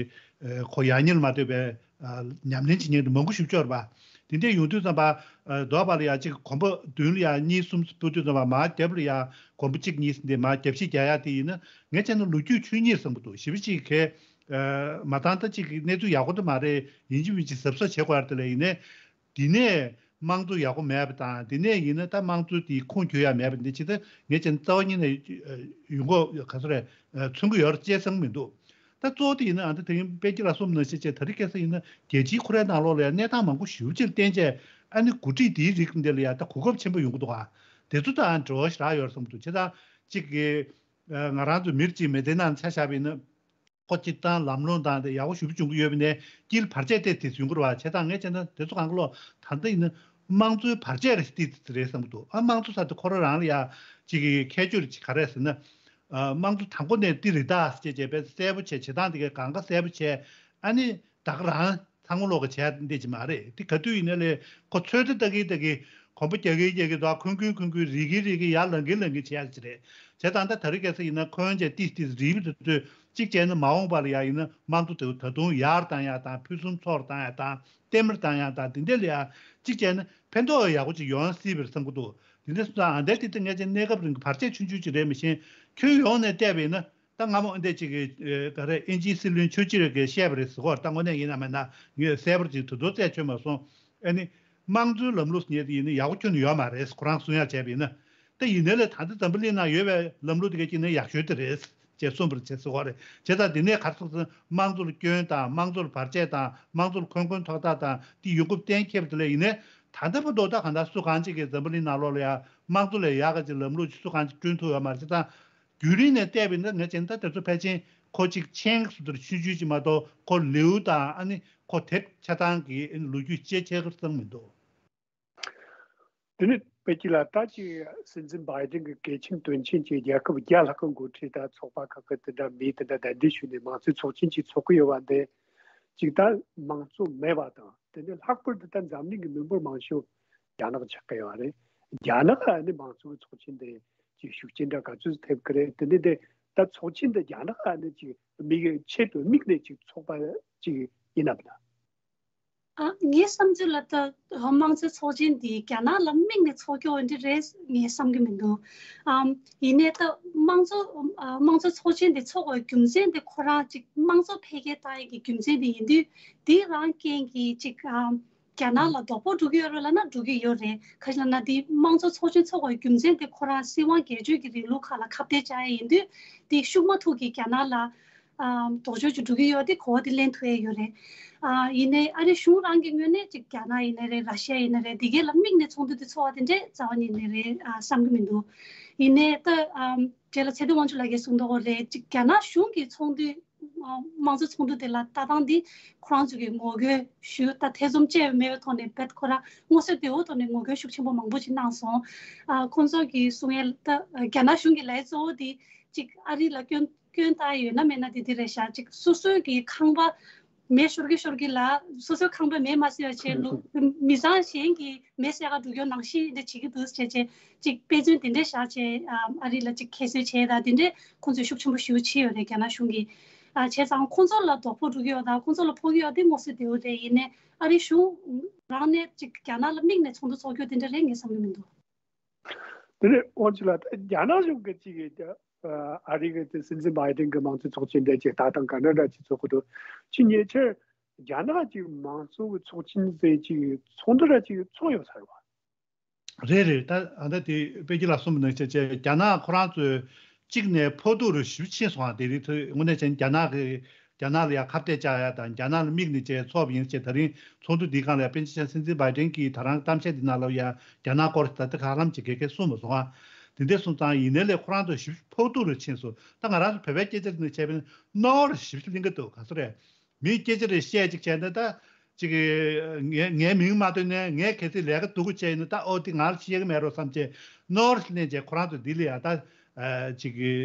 ཁོ་ཡག་ཉེས་ལ་མ་ལྟོས་པའི་ཉམས་ལེན་བྱེད་མཁན་དེ་མང་པོ་ཞིག་ཡོད་རེད་པ། དེ་འདྲ་ཡོང་དུས་ཙམ་པ་རྡོ་བ་ལ་ཡ་གཅིག་གོམ་པ་མདུན་ལ་ཡ་གཉིས་གསུམ་སྤོ་དུས་ཙམ་པ་མར་རྒྱབ་ལ་ཡ་གོམ་པ་གཅིག་གཉིས་ཟིན་ཏེ་མར་རྒྱབ་བཤིག་རྒྱག་ཡ་དེ་ཡིན་ན་ངས་བྱས་ན་ལོ་རྒྱུས་ཆོས་ཉིད་བསམ་གྱི་འདུག་ཞེ་པོ་ཅིག་གི་མ་བཏང་ད་ཅིག་གི་གནས་ཚུལ་ཡག་པོ་དེ་མ་རེད། ཡིན་གཅིག་མིན་གཅིག་གཟབ་གཟབ་བྱེད་དགོས་ཡ་དེ་ལ་ཡིན་ནའི་དེ་ནས་དམངས་གཙོ་ཡག་པོ་མེད་པ་དང་དེ་ནས་ཡིན་ན་ད་དམངས་གཙོ་དེའི་ཁུངས་འཁྱོལ་ཡ་མེད་པ་འདི་ཅི་ད་ངས་བྱས་ན་རྩ་བ་ཉིད་ནས་ཡོང་གོ་ག་ཚོད་རེད་མཚོན་གྱི་ཡོད་རེད་ཅེས་བསམ་གྱི་མི་འདུག་ད་གཙོ་བོ་དེ་ཡིན་ན་ཨ་ད་དེ་རིང་དཔལ་སྐྱིད་ལགས་གསུངས་ནང་བཞིན་བྱས་ད་རེས་ཁ་སང་ཡིན་ན་རྒྱལ་སྤྱིའི་ཁོ་རའི་ནང་ལོགས་ལ་ཡང་གནས་སྟངས་མང་པོ་ཞེ་པོ་ཅིག་བརྟེན་བྱས་ཨ་ནི་འགོ་ཁྲིད་དེའི་རིགས་འདི་ལ་ཡང་ད་གོ་སྐབས་ཆེན་པོ་ཡོང་གི་འདུག་ཨ། དེ་ཚོ་དང་འབྲེལ་བ་ཞེ་དྲག་ཡོད་རེད་བསམ་གྱི་འདུག་བྱས་ཙང་གཅིག་གི་ང་རང་ཚོ་མི་རིགས་གཅིག་མི་སྡེ་ནང་ཆ་བཞག་པ་ཡིན་ན་ཁོ་སྤྱིར་བཏང་ལམ་ལྷོང་དང་དེ་ཡག་པོ་ཞེ་པོ་བྱུང་གི་ཡོད་པ་ནས་དཀྱིལ་བར་ཆད་དེ་དེ་ཡོང་གི་རེད་བ། བྱས་ཙང་ངས་བྱས་ན་དེ་ཚོ་གང་ག་ལོག་ད་ལྟ་ཡིན་ན་དམངས་གཙོའི་བར་ཆད་རེད་དེ་རེད་བསམ་གྱི་འདུག་ཨ་དམངས་གཙོ་ཟེར་དེ་ཁོ་རང་རང་ལ་ཡང་གཅིག་གི་ཁྱད་ཆོས་རེ་གཅིག་ག་རེ་ཟེར་ན། དམངས་གཙོ་དང་པོ་ནས་འདི་རེད་ད་ཟེར་བྱས་པས་གསལ་པོ་བྱས་བྱེད་སྟངས་དེ་གའི་གང་ག་གསལ་པོ་བྱས་ཨ་ནི་ད་ག་རང་ཚང་མ་ལོག་གི་བྱས་འདི་ཅི་མ་རེད། དེ་ག་དུས་ཡིན་ན་ལས་ཁོ་ཚོད་ལྟ་ལྟ་གི་ལྟ་གི་གོམ་པ་རྒྱག་གི་རྒྱག་གི་འདུག་ཁུན་ཁུན་ཁུན་ཁུན་རིལ་གི་རིལ་གི་ཡར་ལངས་གི་ལངས་གི་བྱས་ཡ་ཅི་རེད། བྱས་ཙང་ད་ད་རེས་ཁ་སང་ཡིན་ན་ཁོན་བྱས་ཏིས་ཏིས་རིལ་བི་དུ་དུས་གཅིག་བྱས་ན་མ་འོངས་པ་ལ་ཡ་ཡིན་ན་དམངས་གཙོ་དེ་ད་དུང་ཡར་བཏང་ཡ་དང་ཕུན་སུམ་ཚོགས་བཏང་ཡ་དང་ལྟད་མོར་བཏང་ཡ་དང་དེ་འདྲ་ལ་ཡ་གཅིག་བྱས་ན་ཕན་ཐོགས་ཡག་པོ་ཅིག་ཡོང་སྲིད་པར་བསམ་གྱི་འདུག་དེ་འདྲ་སོང་ཙང་ཨ་འདྲ་དེ་ལྟ་ངས་ཀྱང་གནས་སྐབས་རིང་གི་བར་ཆད་ཆུང་ཆུང་ཅིག་རེད་མི་ཤེས། ཁྱོན་ཡོངས་ནས་བལྟས་པ་ཡིན་ན་ད་སྔ་མོ་ཨ་འདྲ་ཅིག་གི་ག་རེ་དབྱིན་ཇིའི་སྲིད་བློན་ཆོས་ཅིག་གིས་བཤད་པ་རེད་ཟེར་གོ་ད་དངོས་གནས་ཡིན་ན་མིན་ན་ངས་གསལ་པོར་ཅིག་དེ་ཚོ་རྩད་ཆོད་མ་སོང་། ཨ་ནི་དམངས་གཙོའི་ལམ་ལུགས་ཟེར་མཁན་དེ་ཡིན་ན་ཡག་པོ་ཁྱོན་ནས་ཡོད་མ་རེད་ཁོ་རང་གསུང་ཡག་བྱས་པ་ཡིན་ན། ད་ཡིན་ནའི་ལས་ད་ལྟ་འཛམ་བུ་གླིང་ནང་ཡོད་པའི་ལམ་ལུགས་དེ་ག་ཅིག་ནས་ཡག་ཤོས་དེ་རེད། ཅེས་གསུངས་པར་བྱེད་སྲིད་པ་རེད། བྱས་ཙང་འདི་ནས་ག་རེ་སོང་ཟེར་ན་དམངས་གཙོ་ལ་སྐྱོན་དང་དམངས་གཙོ་ལ་བར་ཆད་དང་དམངས་གཙོ་ལ་འཁོན་འཁོན་ཐོག་ཐག་དང་དེ་ཡོང་སྐབས་གཏན་འཁེལ་བ་དེ་ལས་ཡིན་ནའི་ད་ལྟ་བར་དུ་ད་གང་ལྟར་སུ་གང་ཅིག་གིས་འཛམ་བུ་གླིང་ནང་ལོགས་ལ་ཡང་དམངས་གཙོ་ལས་ཡག་ག་ཅིག་ལམ་ལུགས་ཅིག་སུ་གང་ཅིག་བསྐྲུན་ཐུབ་ཡོད་མ་རེད། བྱས་ཙང་རྒྱུན་རིང་ནས་བལྟས་པ་ཡིན་ན་ངས་བྱས་ན་ད་དེ་ཚོ་ཕལ་ཆེར་ཁོ་ཅིག་ཆེན་སུ་དུར་ཆུང་ཆུང་ཅིག་མ་གཏོགས་ཁོ་ལེའུ་དང་ཨ་ནི་ཁོ་དེབ་ཆ་ཚང་གི་ཨ་ནི་ལོ་རྒྱུས་ཅེས་ཆེ་གར་བཏང་མི་འདུག་དེ་ནི་པེ་ཅི་ལ་ད་ཅི་སྲིད་འཛིན་བྷའི་ཏིན་གྱི་གལ་ཆེན་དོན་ཆེན་གྱི་རྒྱལ་ཁབ་བརྒྱ་ལྷག་གི་འགོ་ཁྲིད་དང་ཚོགས་པ་ཁག་གི་དེ་འདྲ་མི་དེ་འདྲ་གདན་འདྲེན་ཞུས་ནས་མང་གཙོའི་ཚོགས་ཆེན་ཅིག་ཚོགས་ཀྱི་ཡོད་པ་འདི་ཅིག་ད་དམངས་གཙོ་མེད་པ་དང་དེ་ནི་ལྷག་པར་དུ་ད་འཛམ་གླིང་གི་མི་འབོར་མང་ཤོས་རྒྱ་ནག་ཆགས་ཀྱི་ཡོད་རེད། རྒྱ་ནག་ཨ་ནི་དམངས་གཙོའི་ཚོགས་ཆེན་འདི་ཅིག་ཤུགས་རྐྱེན་འདྲ་ག་ཚོད་ཐེབས་ཀྱི་རེད། དེ་ནི་དེ་ད་ཚོགས་ཆེན་འདི་རྒྱ་ནག་ཨ་ནི་ཅིག་མི་གི་ཆེད་དུ་དམིགས་ནས་ཅིག་ཚོགས་པ་ཅིག་ཡིན་ནམ་ན། ཨ། ངའི་བསམ་ཚུལ་ལ་ད་དམངས་གཙོའི་ཚོགས་ཆེན་འདི་རྒྱ་ནག་ལ་དམིགས་ནས་ཚོགས་རྒྱུ་འདི་རེད་ངས་བསམ་གྱི་མི་འདུག་ཨམ། ཡིན་ནའི་ད་དམངས་གཙོ་ཨ། དམངས་གཙོའི་ཚོགས་ཆེན་འདི་ཚོགས་པའི་རྒྱུ་མཚན་འདི་ཁོ་རང་ཅིག་དམངས་གཙོ་འཕེལ་རྒྱས་བཏང་ཡས་ཀྱི་རྒྱུ་མཚན་འདི་ཡིན་དུས་འདི་རང་རྐྱེན་གྱིས་ཅིག་ཨམ། རྒྱ་ནག་ལ་དོ་ཕོག་འགྲོ་གི་ཡོད་རེད་ལབ་ན་འགྲོ་གི་ཡོད་རེད། ག་ཅི་ལབ་ན་འདི་དམངས་གཙོ་ཚོགས་ཆེན་ཚོགས་པའི་རྒྱུ་མཚན་འདི་ཁོ་རང་སྲིད་དབང་སྒེར་གཅོད་ཀྱི་རིང་ལུགས་ཁག་ལ་ཁ་གཏད་བཅག་ཡས་ཡིན་དུས་འདི་ཤུགས་མ་ཐུག་གི་རྒྱ་ནག་ལ། ཨ། དོགས་གཅོད་ཅིག་འགྲོ་གི་ཡོད་དེ་གོ་བ་དེ་ལེན་ཐུབ་ཡས་ཡོད་རེད། ཨ། ཡིན་ནའི་ཨ་རི་གཞུང་རང་གི་ངོས་ནས་ཅིག་རྒྱ་ནག་ཡིན་ནའི་རེད་ར་ཤི་ཡ་ཡིན་ནའི་རེད་འདི་གས་ལ་དམིགས་ནས་ཚོགས་འདུ་དེ་ཚོགས་པ་དེ་འདྲས་རྩ་བ་ཉིད་ནས་རེད་ཨ། བསམ་གྱི་མི་འདུག་ཡིན་ནའི་ད་ཨ། རྗེས་ལ་ཚེ་བརྟན་དབང་ཕྱུག་ལགས་ཀྱིས་གསུངས་དོགས་རེད་ཅིག་རྒྱ་ནག་གཞུང་གི་ཚོགས་འདུ་ཨ། དམངས་གཙོ་ཚོགས་འདུ་དེ་ལ་ལྟ་སྟངས་འདི་ཁོ་རང་ཚོ་གི་ངོ་རྒོལ་ཞུ་ད་ཐེ་ཚོམ་བཅས་མེད་པའི་ཐོག་ནས་བེད་ཁོ་རང་མངོན་གསལ་དོད་པོའི་ཐོག་ནས་ངོ་རྒོལ་ཤུགས་ཆེན་པོ་མང་པོ་ཅིག་གནང་སོང་། ཨ། ཁོང་ཚོ་གི་གསུང་ཡས་ད་རྒྱ་ནག་གཞུང་གི་ལས་གཙོ་བོ་དེ་ཅིག་ཨ་རི་ལ་སྐྱོན། སྐྱོན་བཏགས་ཡོད་ན་མེད་ན་དེ་འདི་རེད་ཤག་ཅིག་སོ་སོའི་གི་ཁང་པ་མེ་ཤོར་གི་ཤོར་གི་ལ་སོ་སོའི་ཁང་པ་མེ་མ་བསྲེགས་པ་བྱས་ལུག་མི་ཚང་གཞན་གྱི་མེ་བསྲེག་ག་འགྲོ་རྒྱུ་ནང་བཞིན་འདི་བྱེད་ཀྱི་འདུག་བྱས་བྱས་ཅིག་དཔེ་མཚོན་དེ་འདྲས་བཞག་བྱས་ཨ་རི་ལ་ཅིག་ཁྱད་གསོད་བྱས་དང་དེ་འདྲས་ཁོང་ཚོས་ཤུགས་ཆེན་པོ་ཞེ་པོ་བྱས་ཡོད་རེད་རྒྱ་ནག་གཞུང་གིས། ཨ་བྱས་ཙང་ཁོང་ཚོ་ལ་དོ་ཕོག་འགྲོ་གི་ཡོད་དང་ཁོང་ཚོ་ལ་ཕོག་གི་ཡོད་དེ་མངོན་གསལ་དོད་པོ་རེད། ཡིན་ནའི་ཨ་རི་གཞུང་རང་ནས་ཅིག་རྒྱ་ནག་ལ་དམིགས་ནས་ཚོགས་འདུ་ཚོགས་རྒྱུ་དེ་འདྲ་རེད་ངས་བསམ་གྱི་མི་འདུག་དེ་ནས་དབང་ཕྱུག་ལགས་ད་རྒྱ་ནག་གཞུང་གི་ཅིག་གི་ཨ་རི་གི་དེ་སྲིད་འཛིན་བྷའི་ཏིན་གི་དམངས་གཙོའི་ཚོགས་ཆེན་དེ་ཅིག་ད་དང་ག་འདྲ་འདྲ་ཅིག་ཚོགས་ཀྱི་འདུག་ཅིག་ཉེ་ཆར་རྒྱ་ནག་ཅིག་དམངས་གཙོ་གི་ཚོགས་ཆེན་ཟེར་ཅིག་ཚོགས་འདུ་འདྲ་ཅིག་ཚོགས་ཡོད་ས་རེད་བ། རེད་རེད། ད་ཨ་ད་དེ་པེ་ཅི་ལགས་གསུངས་པ་ནང་བཞིན་བྱས་རྒྱ་ནག་ཁོ་རང་ཚོས་གཅིག་ནས་ཕོག་ཐུག་རུ་ཞེ་པོ་ཕྱིན་སོང་བ་དེ་རིགས་ཚོས་དངོས་གནས་བྱས་ན་རྒྱ་ནག་གི་ རྒྱ་ནག་ལ་ཡང་ཁ་གཏད་བཅག་ཡ་དང་རྒྱ་ནག་ལ་དམིགས་ནས་བྱས་ཚོགས་པ་ཡིན་ཟེར། ད་རིང་ཚོགས་འདུ་འདིའི་སྒང་ལ་ཡང་པཎ་ཆེན་སྲིད་འཛིན་བྷའི་ཌེན་གྱིས་ད་རང་གཏམ་བཤད་འདི་ནང་ལ་ཡང་རྒྱ་ནག་སྐོར་ད་ལྟ་ཧ་ལམ་ཅིག་གེ་གེ་གསུངས་མ་སོང་ཨ། དེ་འདྲ་སོང་ཙང་ཡིན་ནའི་ལས་ཁོ་རང་ཚོ་ཞིབ་ཕོག་ཐུག་རུ་ཕྱིན་སོང་། ད་ང་རང་ཚོ་བོད་པའི་སྐད་ཆ་ནས་བྱས་པ་ཡིན་ན་རྣོ་རུ་ཞིབ་གླེང་གི་འདུག་ག་ཚོད་རེད། མི་སྐད་ཆ་རེ་བཤད་ཅིག་བྱས་ན་ད་ཅིག་ངའི་ངའི་མིང་མ་ཐོན་ནས་ངས་གལ་སྲིད་ལས་ཀ་སྡུག་པོ་བྱས་ཡིན་ན་ད་ཨོ་དེ་ང་ལ་བཤད་གི་མེད་རོགས་བསམ་བྱས་རྣོ་རུ་གླེང་བྱས། ཁོ་རང་ཚོ་འདི་ལ་ཡ་ད་ཅིག་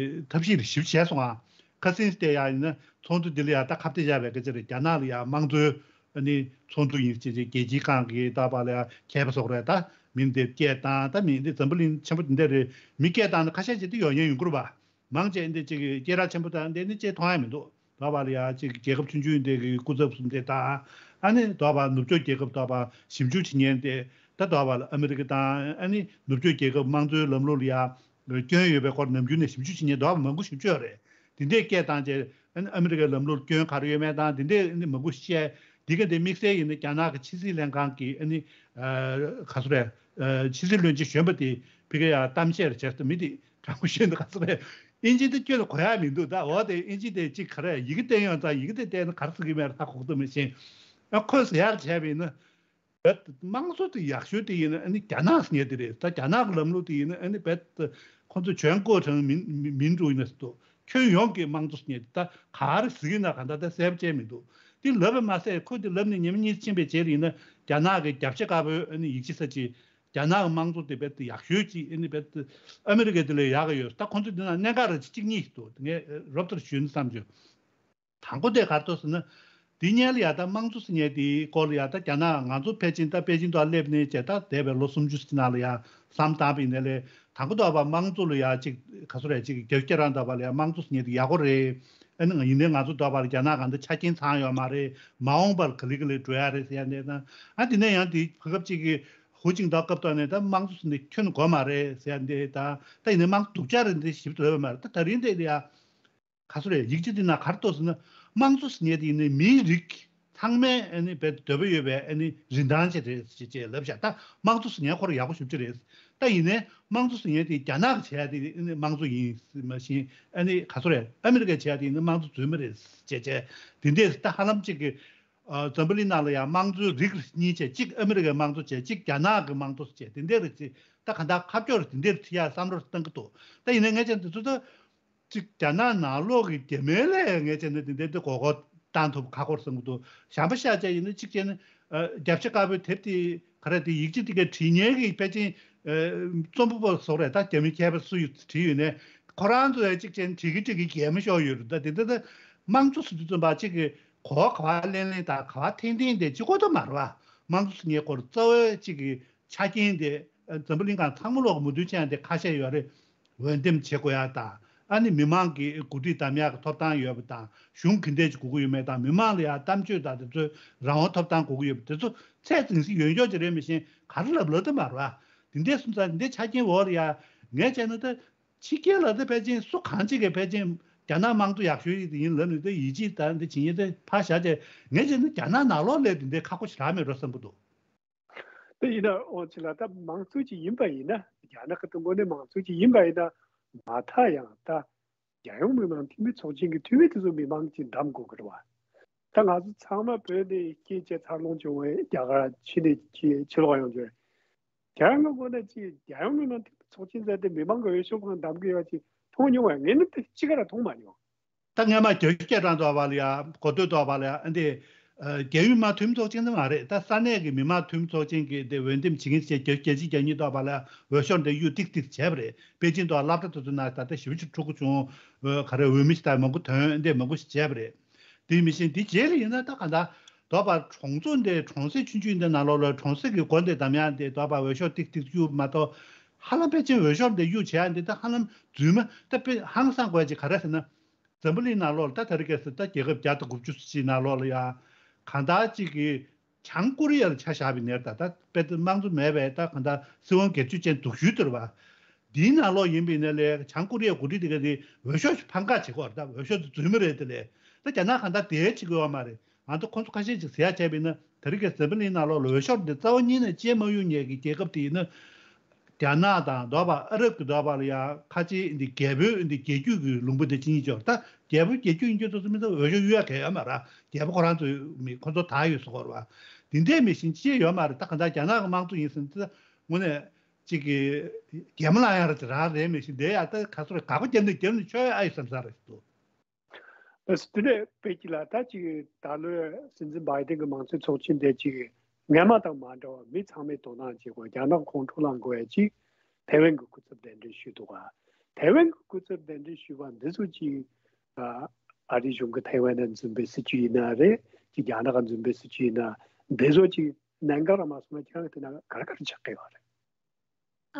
ཐབས་ཤེས་རེ་ཞིབ་བྱས་སོང་ཨ། ཁ་སེང་སྟེ་ཡ་ཡིན་ན་ཚོགས་འདུ་འདི་ལ་ཡ་ད་ཁ་གཏད་བཅག་པའི་སྐད་ཆ་རེད། རྒྱ་ནག་ལ་ཡ་དམངས་གཙོའི་ཨ་ནི་ཚོགས་འདུ་ཡིན་ཅེས་ཅེས་རྒྱལ་སྤྱིའི་སྒང་གི་ད་བ་ལ་ཡ་མཁས་པ་སོགས་རེད། ད་མི་འདི་སྐད་བཏང་ད་མི་འདི་འཛམ་བུ་གླིང་ཆེན་པོ་འདི་འདྲ་རེད། མི་སྐད་བཏང་ན་ཁ་ཤས་ཅིག་འདི་ཡོང་ཉེན་ཡོང་གི་རེད་པ། མང་ཆེ་འདི་ཅིག་སྐད་གྲགས་ཆེན་པོ་དང་འདི་ནི་ཅིག་མཐོང་ཡ་མི་འདུག་ད་བ་ལ་ཡ་ཅིག་རྒྱལ་ཁབ་ཆུང་ཆུང་འདི་གི་སྐུ་ཚབ་གསུམ་དེ་དང་ཨ་ནི་ད་བ་ནུབ་ཕྱོགས་རྒྱལ་ཁབ་ད་བ་ཞིབ་འཇུག་བྱེད་མཁན་དེ་ད་ད་བ་ལ་ཨ་མི་རི་ཀ་དང་ཨ་ནི་ནུབ་ཕྱོགས་རྒྱལ་ཁབ་དམངས་གཙོའི་ལམ་ལུགས་ལ་ཡ་སྐྱོན་ཡོད་པའི་སྐོར་ནམ་རྒྱུན་ནས་ཞིབ་འཇུག་བྱེད་མཁན་ད་བ་མང་པོ་ཞིབ་འཇུག་ཡོད་རེད། དེ་འདྲས་སྐད་བཏང་རྗེས་ཨ་ནི་ཨ་མི་རི་ཀའི་ལམ་ལུགས་སྐྱོན་ག་རེ་ཡོད་མེད་དང་དེ་འདྲས་ཨ་ནི་མང་པོ་བཤད། འདི་ག་འདི་དམིགས་བསལ་ཡིན་ན་རྒྱ་ནག་གི་ཕྱི་སྲིད་ལྷན་ཁང་གི་ཨ་ནི་ག་ཚོད་རེད། ཕྱི་སྲིད་བློན་ཆེན་གཞོན་པ་དེ་ཕ་གི་ཡ་གཏམ་བཤད་རེ་བྱས་སོང་། མི་དེ་དྲང་པོ་བཤད་ན་ག་ཚོད་རེད། ཨིན་ཇི་དེ་ཁྱོད་ལ་གོ་ཡ་མི་འདུག་ད་འོ་དེ་ཨིན་ཇི་དེ་གཅིག་ག་རེ་ཡི་གེ་བསྟན་ཡོང་ཙང་ཡི་གེ་དེ་བལྟས་ན་ག་རེ་ཟེར་གི་མེད་ཧ་གོ་གི་འདུག་མི་ཤེས། ཨ་ཁོས་ཟེར་ཡག་བྱས་པ་ཡིན་ན། བོད་དམངས་གཙོ་དེ་ཡག་ཤོས་དེ་ཡིན་ན་ཨ་ནི་རྒྱ་ནག་ཟེར་མཁན་དེ་རེད། ད་རྒྱ་ནག་གི་ལམ་ལུགས་དེ་ཡིན་ན་ཨ་ནི་བོད་ཁོ་ཚོ་全过程民民民主ཡིན་ན་ཟེར་འདུག་ཁྱོན་ཡོངས་ཀྱི་དམངས་གཙོ་ཟེར་མཁན་དེ་ད་ག་རེ་ཟེར་གྱི་ན་ག་ད་ད་གསལ་པོ་བྱས་མི་འདུག་དེ་ལབ་པ་མ་ཟད་ཁོ་དེ་ལབ་ནས་ཉི་མ་གཉིས་ཕྱིན་པའི་རྗེས་ལ་ཡིན་ན་རྒྱ་ནག་གི་རྒྱབ་ཤ་དཀར་པོའི་ཨ་ནི་ཡིག་ཆ་ས་ཅིག་རྒྱ་ནག་གི་དམངས་གཙོ་དེ་བོད་དེ་ཡག་ཤོས་ཅིག་ཨ་ནི་བོད་དེ་ཨ་མི་རི་ཀ་དེ་ལས་ཡག་གི་ཡོད། ད་ཁོ་ཚོ་དེ་ན་གནད་འགག་རེ་གཅིག་གཉིས་འདུག་ངས་རོབ་ལྟར་ཞུས་ན་བསམ་བྱུང་། དང་པོ་དེ་ག་རེ་འདུག་ཟེར་ན། འདི་སྔོན་ལ་ཡ་ད་དམངས་གཙོ་ཟེར་མཁན་དེའི་སྐོར་ལ་ཡ་ད་རྒྱ་ནག་ང་ཚོ་ཕལ་ཆེར་ད་པེ་ཅིང་དུ་སླེབས་ནས་བྱས་ད་འདས་པའི་ལོ་སུམ་ཅུ་ཙམ་ནང་ལ་ཡ་བསམ་བཏང་བ་ཡིན་ན་ལས་དང་པོ་དོགས་པ་དམངས་གཙོ་ལ་ཡ་ཅིག་ག་ཚོད་རེད་ཅིག་རྒྱབ་སྐྱོར་རང་དོགས་པ་ལ་ཡ་དམངས་གཙོ་ཟེར་མཁན་དེ་ཡག་པོ་རེད། ཨ་ནི་ཡིན་ནའི་ང་ཚོ་དོགས་པ་ལ་རྒྱ་ནག་གང་ལྟར་ཆ་རྐྱེན་ཚང་ཡོད་མ་རེད། མ་འོངས་པར་ག་ལེ་ག་ལེ་འགྲོ་ཡ་རེད་ཟེར་ཡ་འདི་དང་ཨ་དེ་ནས་ཡང་དེ་གོ་སྐབས་ཅིག་གི་ཧུའུ་ཅིན་ཏའོ་སྐབས་ཐོག་ནས་ད་དམངས་གཙོ་ཟེར་མཁན་དེ་ཁྱོན་དགོས་མ་རེད་ཟེར་ཡ་འདི་དང་ད་ཡིན་ནའི་དམངས་གཙོ་སྡུག་ཅག་རེད་འདི་ཞིབ་ཏུ་ལབ་ཡོད་མ་རེད། ད་ད་རིང་དེ་ལ་ཡ། ག་ཚོད་རེད། ཡིག་ཆ་འདི་ན་ག་རེ་འདུག་ཟེར་ན། དམངས་གཙོ་ཟེར་མཁན་དེ་ཡིན་ན་མིའི་རིགས་ཚང་མས་ཨ་ནི་བོད་འདོད་པ་ཡོད་པའི་ཨ་ནི་རིན་ཐང་ཅིག་རེད་ཅེས་ཅེས་ལབ་བཞག་ད་དམངས་གཙོ་ཟེར་མཁན་ཁོ་རང་ཡག་པོ་ཞེ་པོ་ཅིག་རེད། ད་ཡིན་ནའི་དམངས་གཙོ་ཟེར་མཁན་དེ་རྒྱ་ནག་གིས་བྱས་ཡ་དེ་ཨ་ནི་དམངས་གཙོ་ཡིན་མ་གཞི་ཨ་ནི་ག་ཚོད་རེད། ཨ་མི་རི་ཀས་བྱས་ཡ་དེ་ཡིན་ན་དམངས་གཙོ་རྫུན་མ་རེད་ཅེས་ཅེས་དེ་འདྲས་ད་ཧ་ལམ་ཅིག་གི་ཨ་འཛམ་བུ་གླིང་ནང་ལ་ཡང་དམངས་གཙོའི་རིགས་གཉིས་བྱས་གཅིག་ཨ་མི་རི་ཀའི་དམངས་གཙོ་བྱས་གཅིག་རྒྱ་ནག་གི་དམངས་གཙོ་བྱས་དེ་འདྲས་རེད་ཅེས་ད་ག་འདྲ་ཁ་ཕྱོགས་རེ་དེ་འདྲས་ཕྱེ་ཡ་བསམ་བློ་བཏང་གི་འདུག་ད་ཡིན་ནའི་ངས་བྱས་འདི་ཚོ་ད། གཅིག་རྒྱ་ནག་ནང་ལོགས་ཀྱི་རྒྱ་མིའི་ལས་ངས་བྱས་ན་དེ་འདྲའི་འདི་མགོ་སྐོར་བཏང་ཐུབ་ཁག་པོ་རེད་བསམ་གྱི་འདུག་གཞན་པ་ཤ་ཆ་ཡིན་ན་གཅིག་བྱས་ན་ཨ་རྒྱབ་ཤ་དཀར་པོའི་དེབ་དེ་ག་རེ་དེ་ཡིག་ཆ་དེ་གའི་བྲིས་མཁན་གྱི་ཕལ་ཆེར་ཨ་རྩོམ་པ་པོ་སོགས་རེད། ད་རྒྱ་མི་མཁས་པ་སུ་ཡོད་བྲིས་ཡོད་ནའི་ཁོ་རང་ཚོ་ཡང་གཅིག་བྱས་ན་བྲིས་ཀྱི་བྲིས་ཀྱི་གད་མོ་ཤོར་ཡོད་རེད། ད་དེ་འདྲ་ད་དམངས་གཙོ་ཟེར་དུས་ཙམ་པ་གཅིག་གི་གོ་བ་ག་བ་ལེན་ལེན་དང་ག་བ་འཐེན་འཐེན་དེ་གཅིག་པོ་ད་མ་རེད་བ། དམངས་གཙོ་ཟེར་མཁན་སྐོར་རྩ་བའི་གཅིག་གི་ཆ་རྐྱེན་དེ་ཨ་འཛམ་བུ་གླིང་སྒང་ཚང་མ་ལོག་མོས་མཐུན་བྱས་ཡ་དེ་ཁ་ཤས་ཡོད་རེད། འོས་འདེམས་བྱེད་དགོས་ཡ་དང་ཨ་ནི་མི་མང་གི་འགོ་ཁྲིད་གདམ་ཡག་གི་ཐོབ་ཐང་ཡོད་པ་དང་གཞུང་ག་འདྲས་ཅིག་དགོས་ཀྱི་ཡོད་མེད་དང་མི་མང་ལ་ཡ་གཏམ་བརྗོད་དང་དེ་ཚོའི་རང་དབང་ཐོབ་ཐང་དགོས་ཀྱི་ཡོད་པ་དེ་ཚོ་ཚད་འཛིན་སྲིད་ཡོད་འཇོག་ཅིག་རེད། མི་ཤེས་ག་རེ་ལབ་ལབ་ད་མ་རེད་བ། དེ་འདྲས་སོང་ཙང་དེ་འདྲས་ཆ་རྐྱེན་འོག་ལ་ཡ་ངས་བྱས་ན་ད་ཕྱི་རྒྱལ་ལ་ད་ཕལ་ཆེར་སུ་གང་ཅིག་གིས་ཕལ་ཆེར་རྒྱ་ནག་དམངས་གཙོ་ཡག་ཤོས་ཡིན་ཡིན་ལབ་ནས་ད་ཡིད་ཆེས་ད་འདི་བྱེད་ཡིན་ད་ཕར་བཞག་བྱས་ངས་བྱས་ན་རྒྱ་ནག་ནང་ལོགས་ལས་དེ་འདྲས་ཁག་པོ་ཞེ་དྲག་མེད་འགྲོ་བསམ་གྱི་འདུག་དེ་ཡིན་ན་ཨོ་ཅི་ལ་ད་མང་གཙོ་ཅིག་ཡིན་པ་ཡིན་ན་རྒྱ་ནག་གི་དུས་འགོ་ནས་མང་གཙོ་ཅིག་ཡིན་པ་ཡིན་ན་མ་མཐའ་ཡང་ད་རྒྱལ་ཡོངས་མི་དམངས་འཐུས་མི་ཚོགས་ཆེན་གྱི་འཐུས་མི་དེ་ཚོ་མི་མང་གིས་འདེམས་དགོས་ཀྱི་རེད་བ། ད་ང་ཚོ་ཚང་མ་བོད་ནས་སྐྱེས་བྱས་འཚར་ལོངས་བྱུང་བའི་རྒྱ་གར་ཕྱི་ནས་ཕྱི་ཕྱི་ལོགས་ཡོང་རྒྱུ་རེད། རྒྱ་ནག་གི་སྒོ་ནས་ཅིག་རྒྱལ་ཡོངས་མི་དམངས་འཐུས་མི་ཚོགས་ཆེན་ཟེར་དེ་མི་མང་གི་འོས་ཤོག་གང་འདེམས་ཀྱི་ཡོད་ཅིག་མཐོང་མྱོང་བ་ངས་ནི་དེ་གཅིག་ག་ར་མཐོང་མ་མྱོང་། ད་སྔོན་མ་རྒྱ་ཆེ་རྒྱ་གྲངས་དོགས་པ་ལ་ཡ་གོ་ཐོས་དོགས་པ་ལ་ཡ་ཨ་འདི་རྒྱལ་ཡོངས་མི་དམངས་འཐུས་མི་ཚོགས་ཆེན་དེ་མ་རེད། ད་ས་གནས་ཀྱི་མི་དམངས་འཐུས་མི་ཚོགས་ཆེན་གྱི་དེ་འོས་འདེམས་བྱེད་མཁན་བཅས་རྒྱ་རྒྱ་ཆེ་རྒྱ་གཉིས་དོགས་པ་ལ་ཡ་འོས་ཤོག་དེ་གཡུག་ཏིག་ཏིག་བྱས་པ་རེད། པེ་ཅིན་དུ་སློབ་གྲྭ་དེ་ཚོ་ན་ད་ལྟ་ཞེ་པོ་ཅིག་འཁྲུག་གི་བྱུང་། ག་རེ་འོས་མི་ཞིག་ད་མང་པོ་ཐོན་འདི་མང་པོ་ཞིག་བྱས་པ་རེད། དེ་མི་ཤེས་འདི་རྗེས་ལ་ཡིན་ན་ད་ག་ད་དོགས་པ་གྲོང་ཚོ་འདི་གྲོང་གསེབ་ཆུང་ཆུང་འདི་ནང་ལོགས་ལ་གྲོང་གསེབ་ཀྱི་སྒོ་འདི་བསྡམ་ཡ་འདི་དོགས་པ་འོས་ཤོག་ཏིག་ཏིག་གཡུག་མ་གཏོགས་ཧ་ལམ་ཕལ་ཆེར་འོས་ཤོག་འདི་གཡུག་བྱས་ཡ་འདི་ད་ཧ་ལམ་རྫུན་མ་ད་དཔེ་ཧང་སང་དགོས་ཅིག་ག་རེ་ཟེར་ན། འཛམ་བུ་གླིང་ནང་ལོགས་ལ་ད་ད་རེས་ཁ་སང་ད་རྒྱལ་ཁབ་བརྒྱ་དང་དགུ་བཅུ་ཅིག་ནང་ལོགས་ལ་ཡ་གང་ལྟར་ཅིག་གི་བྱང་ཀོ་རི་ཡ་ལ་ཆ་བཞག་པའི་ནས་ད་ད་དཔེ་དེ་དམངས་གཙོ་མེད་པའི་ད་གང་ལྟར་སྲིད་དབང་སྒེར་གཅོད་ཅན་སྡུག་ཤོས་དེ་རེད་བ། འདིའི་ནང་ལོགས་ཡིན་པའི་ནས་ལས་བྱང་ཀོ་རི་ཡའི་འགོ་ཁྲིད་དེ་ག་དེ་འོས་ཤོག་ཞིག་ཕར་འགའ་བྱེད་ཀྱི་ཡོད་རེད། ད་འོས་ཤོག་དེ་རྫུན་མ་རེད་དེ་ལས་ད་རྒྱ་ནག་གང་ལྟར་དེ་བྱེད་ཀྱི་ཡོད་མ་རེད། ང་ཚོ་ཁོང་ཚོ་ཁ་ཤས་ཅིག་ཟེར་ཡ་བྱས་པ་ཡིན་ན་ད་རེས་ཀྱི་འཛམ་བུ་གླིང་ནང་ལོགས་ལ་འོས་ཤོག་འདི་རྩ་བ་ཉིད་ནས་བཅད་མ་གཡུག་མཁན་གྱི་རྒྱལ་ཁབ་དེ་ཡིན་ན། རྒྱ་ནག་དང་འདོགས་པ་ཨ་རབ་ཀྱི་འདོགས་པ་ལ་ཡང་ཁ་ཆེའི་འདི་རྒྱལ་པོའི་འདི་རྒྱལ་རྒྱུད་ཀྱི་ལུང་པ་འདི་ཅི་ཡིན་ཅོག་ད་རྒྱལ་པོ་རྒྱལ་རྒྱུད་ཡིན་རྒྱུ་དུ་མི་ཚོ་འོས་ཤོག་གཡུག་ཡ་གལ་ཡོད་མ་ར། རྒྱལ་པོ་ཁོ་རང་ཚོའི་མི་ཁོ་ཚོ་ད་ཡོད་སོ་གོ་ར་བ། འདི་འདྲའི་མི་ཤིན་ཅི་ཡོད་མ་རེད། ད་ག་འདྲ་རྒྱ་ནག་གི་དམངས་གཙོ་ཡིན་ཟིན་ད་དངོས་གནས་ཅིག་གི་རྒྱལ་མོ་ལ་ཡང་ར་དེ་རང་རེད་མི་ཤིན་དེ་ཡ་ད་ག་ཚོད་རེད་དགག་པ་བརྒྱབ་ནས་བརྒྱབ་ནས་ཆོག་ཡ་ཨ་ཡི་བསམ་ས་རེད་འདུག་ཨ་སི་དེ་ནས་པེ་ཅི་ལ་ད་ཅིག་ད་ལོའི་སྲིད་འཛིན་བྷའི་ཏིན་གྱི་མང་གཙོའི་ཚོགས་ཆེན་དེ་ཅིག་སྔ་མ་དང་མ་འདྲ་བ་མི་ཚང་མས་དོ་སྣང་བྱེད་དགོས། རྒྱ་ནག་ཁོང་ཁྲོ་ལངས་དགོས་ཡ་ཅིག་ཐའེ་ཝན་གྱི་སྐུ་ཚབ་གདན་འདྲེན་ཞུས་འདུག་ག་ཐའེ་ཝན་གྱི་སྐུ་ཚབ་གདན་འདྲེན་ཞུས་པ་འདི་ཚོ་ཅིག་ཨ་ཨ་རིའི་གཞུང་གི་ཐའེ་ཝན་ནས་འཛིན་པའི་སྲིད་ཇུས་ཡིན་ན་རེད། ཅིག་རྒྱ་ནག་གི་འཛིན་པའི་སྲིད་ཇུས་ཡིན་ན་འདི་ཚོ་ཅིག་གནད་འགག་ར་མ་སོང་ན་ཁྱེད་རང་གི་དེ་ན་ག་རེ་ག་རེ་ཆགས་ཀྱི་ཡོད་རེད།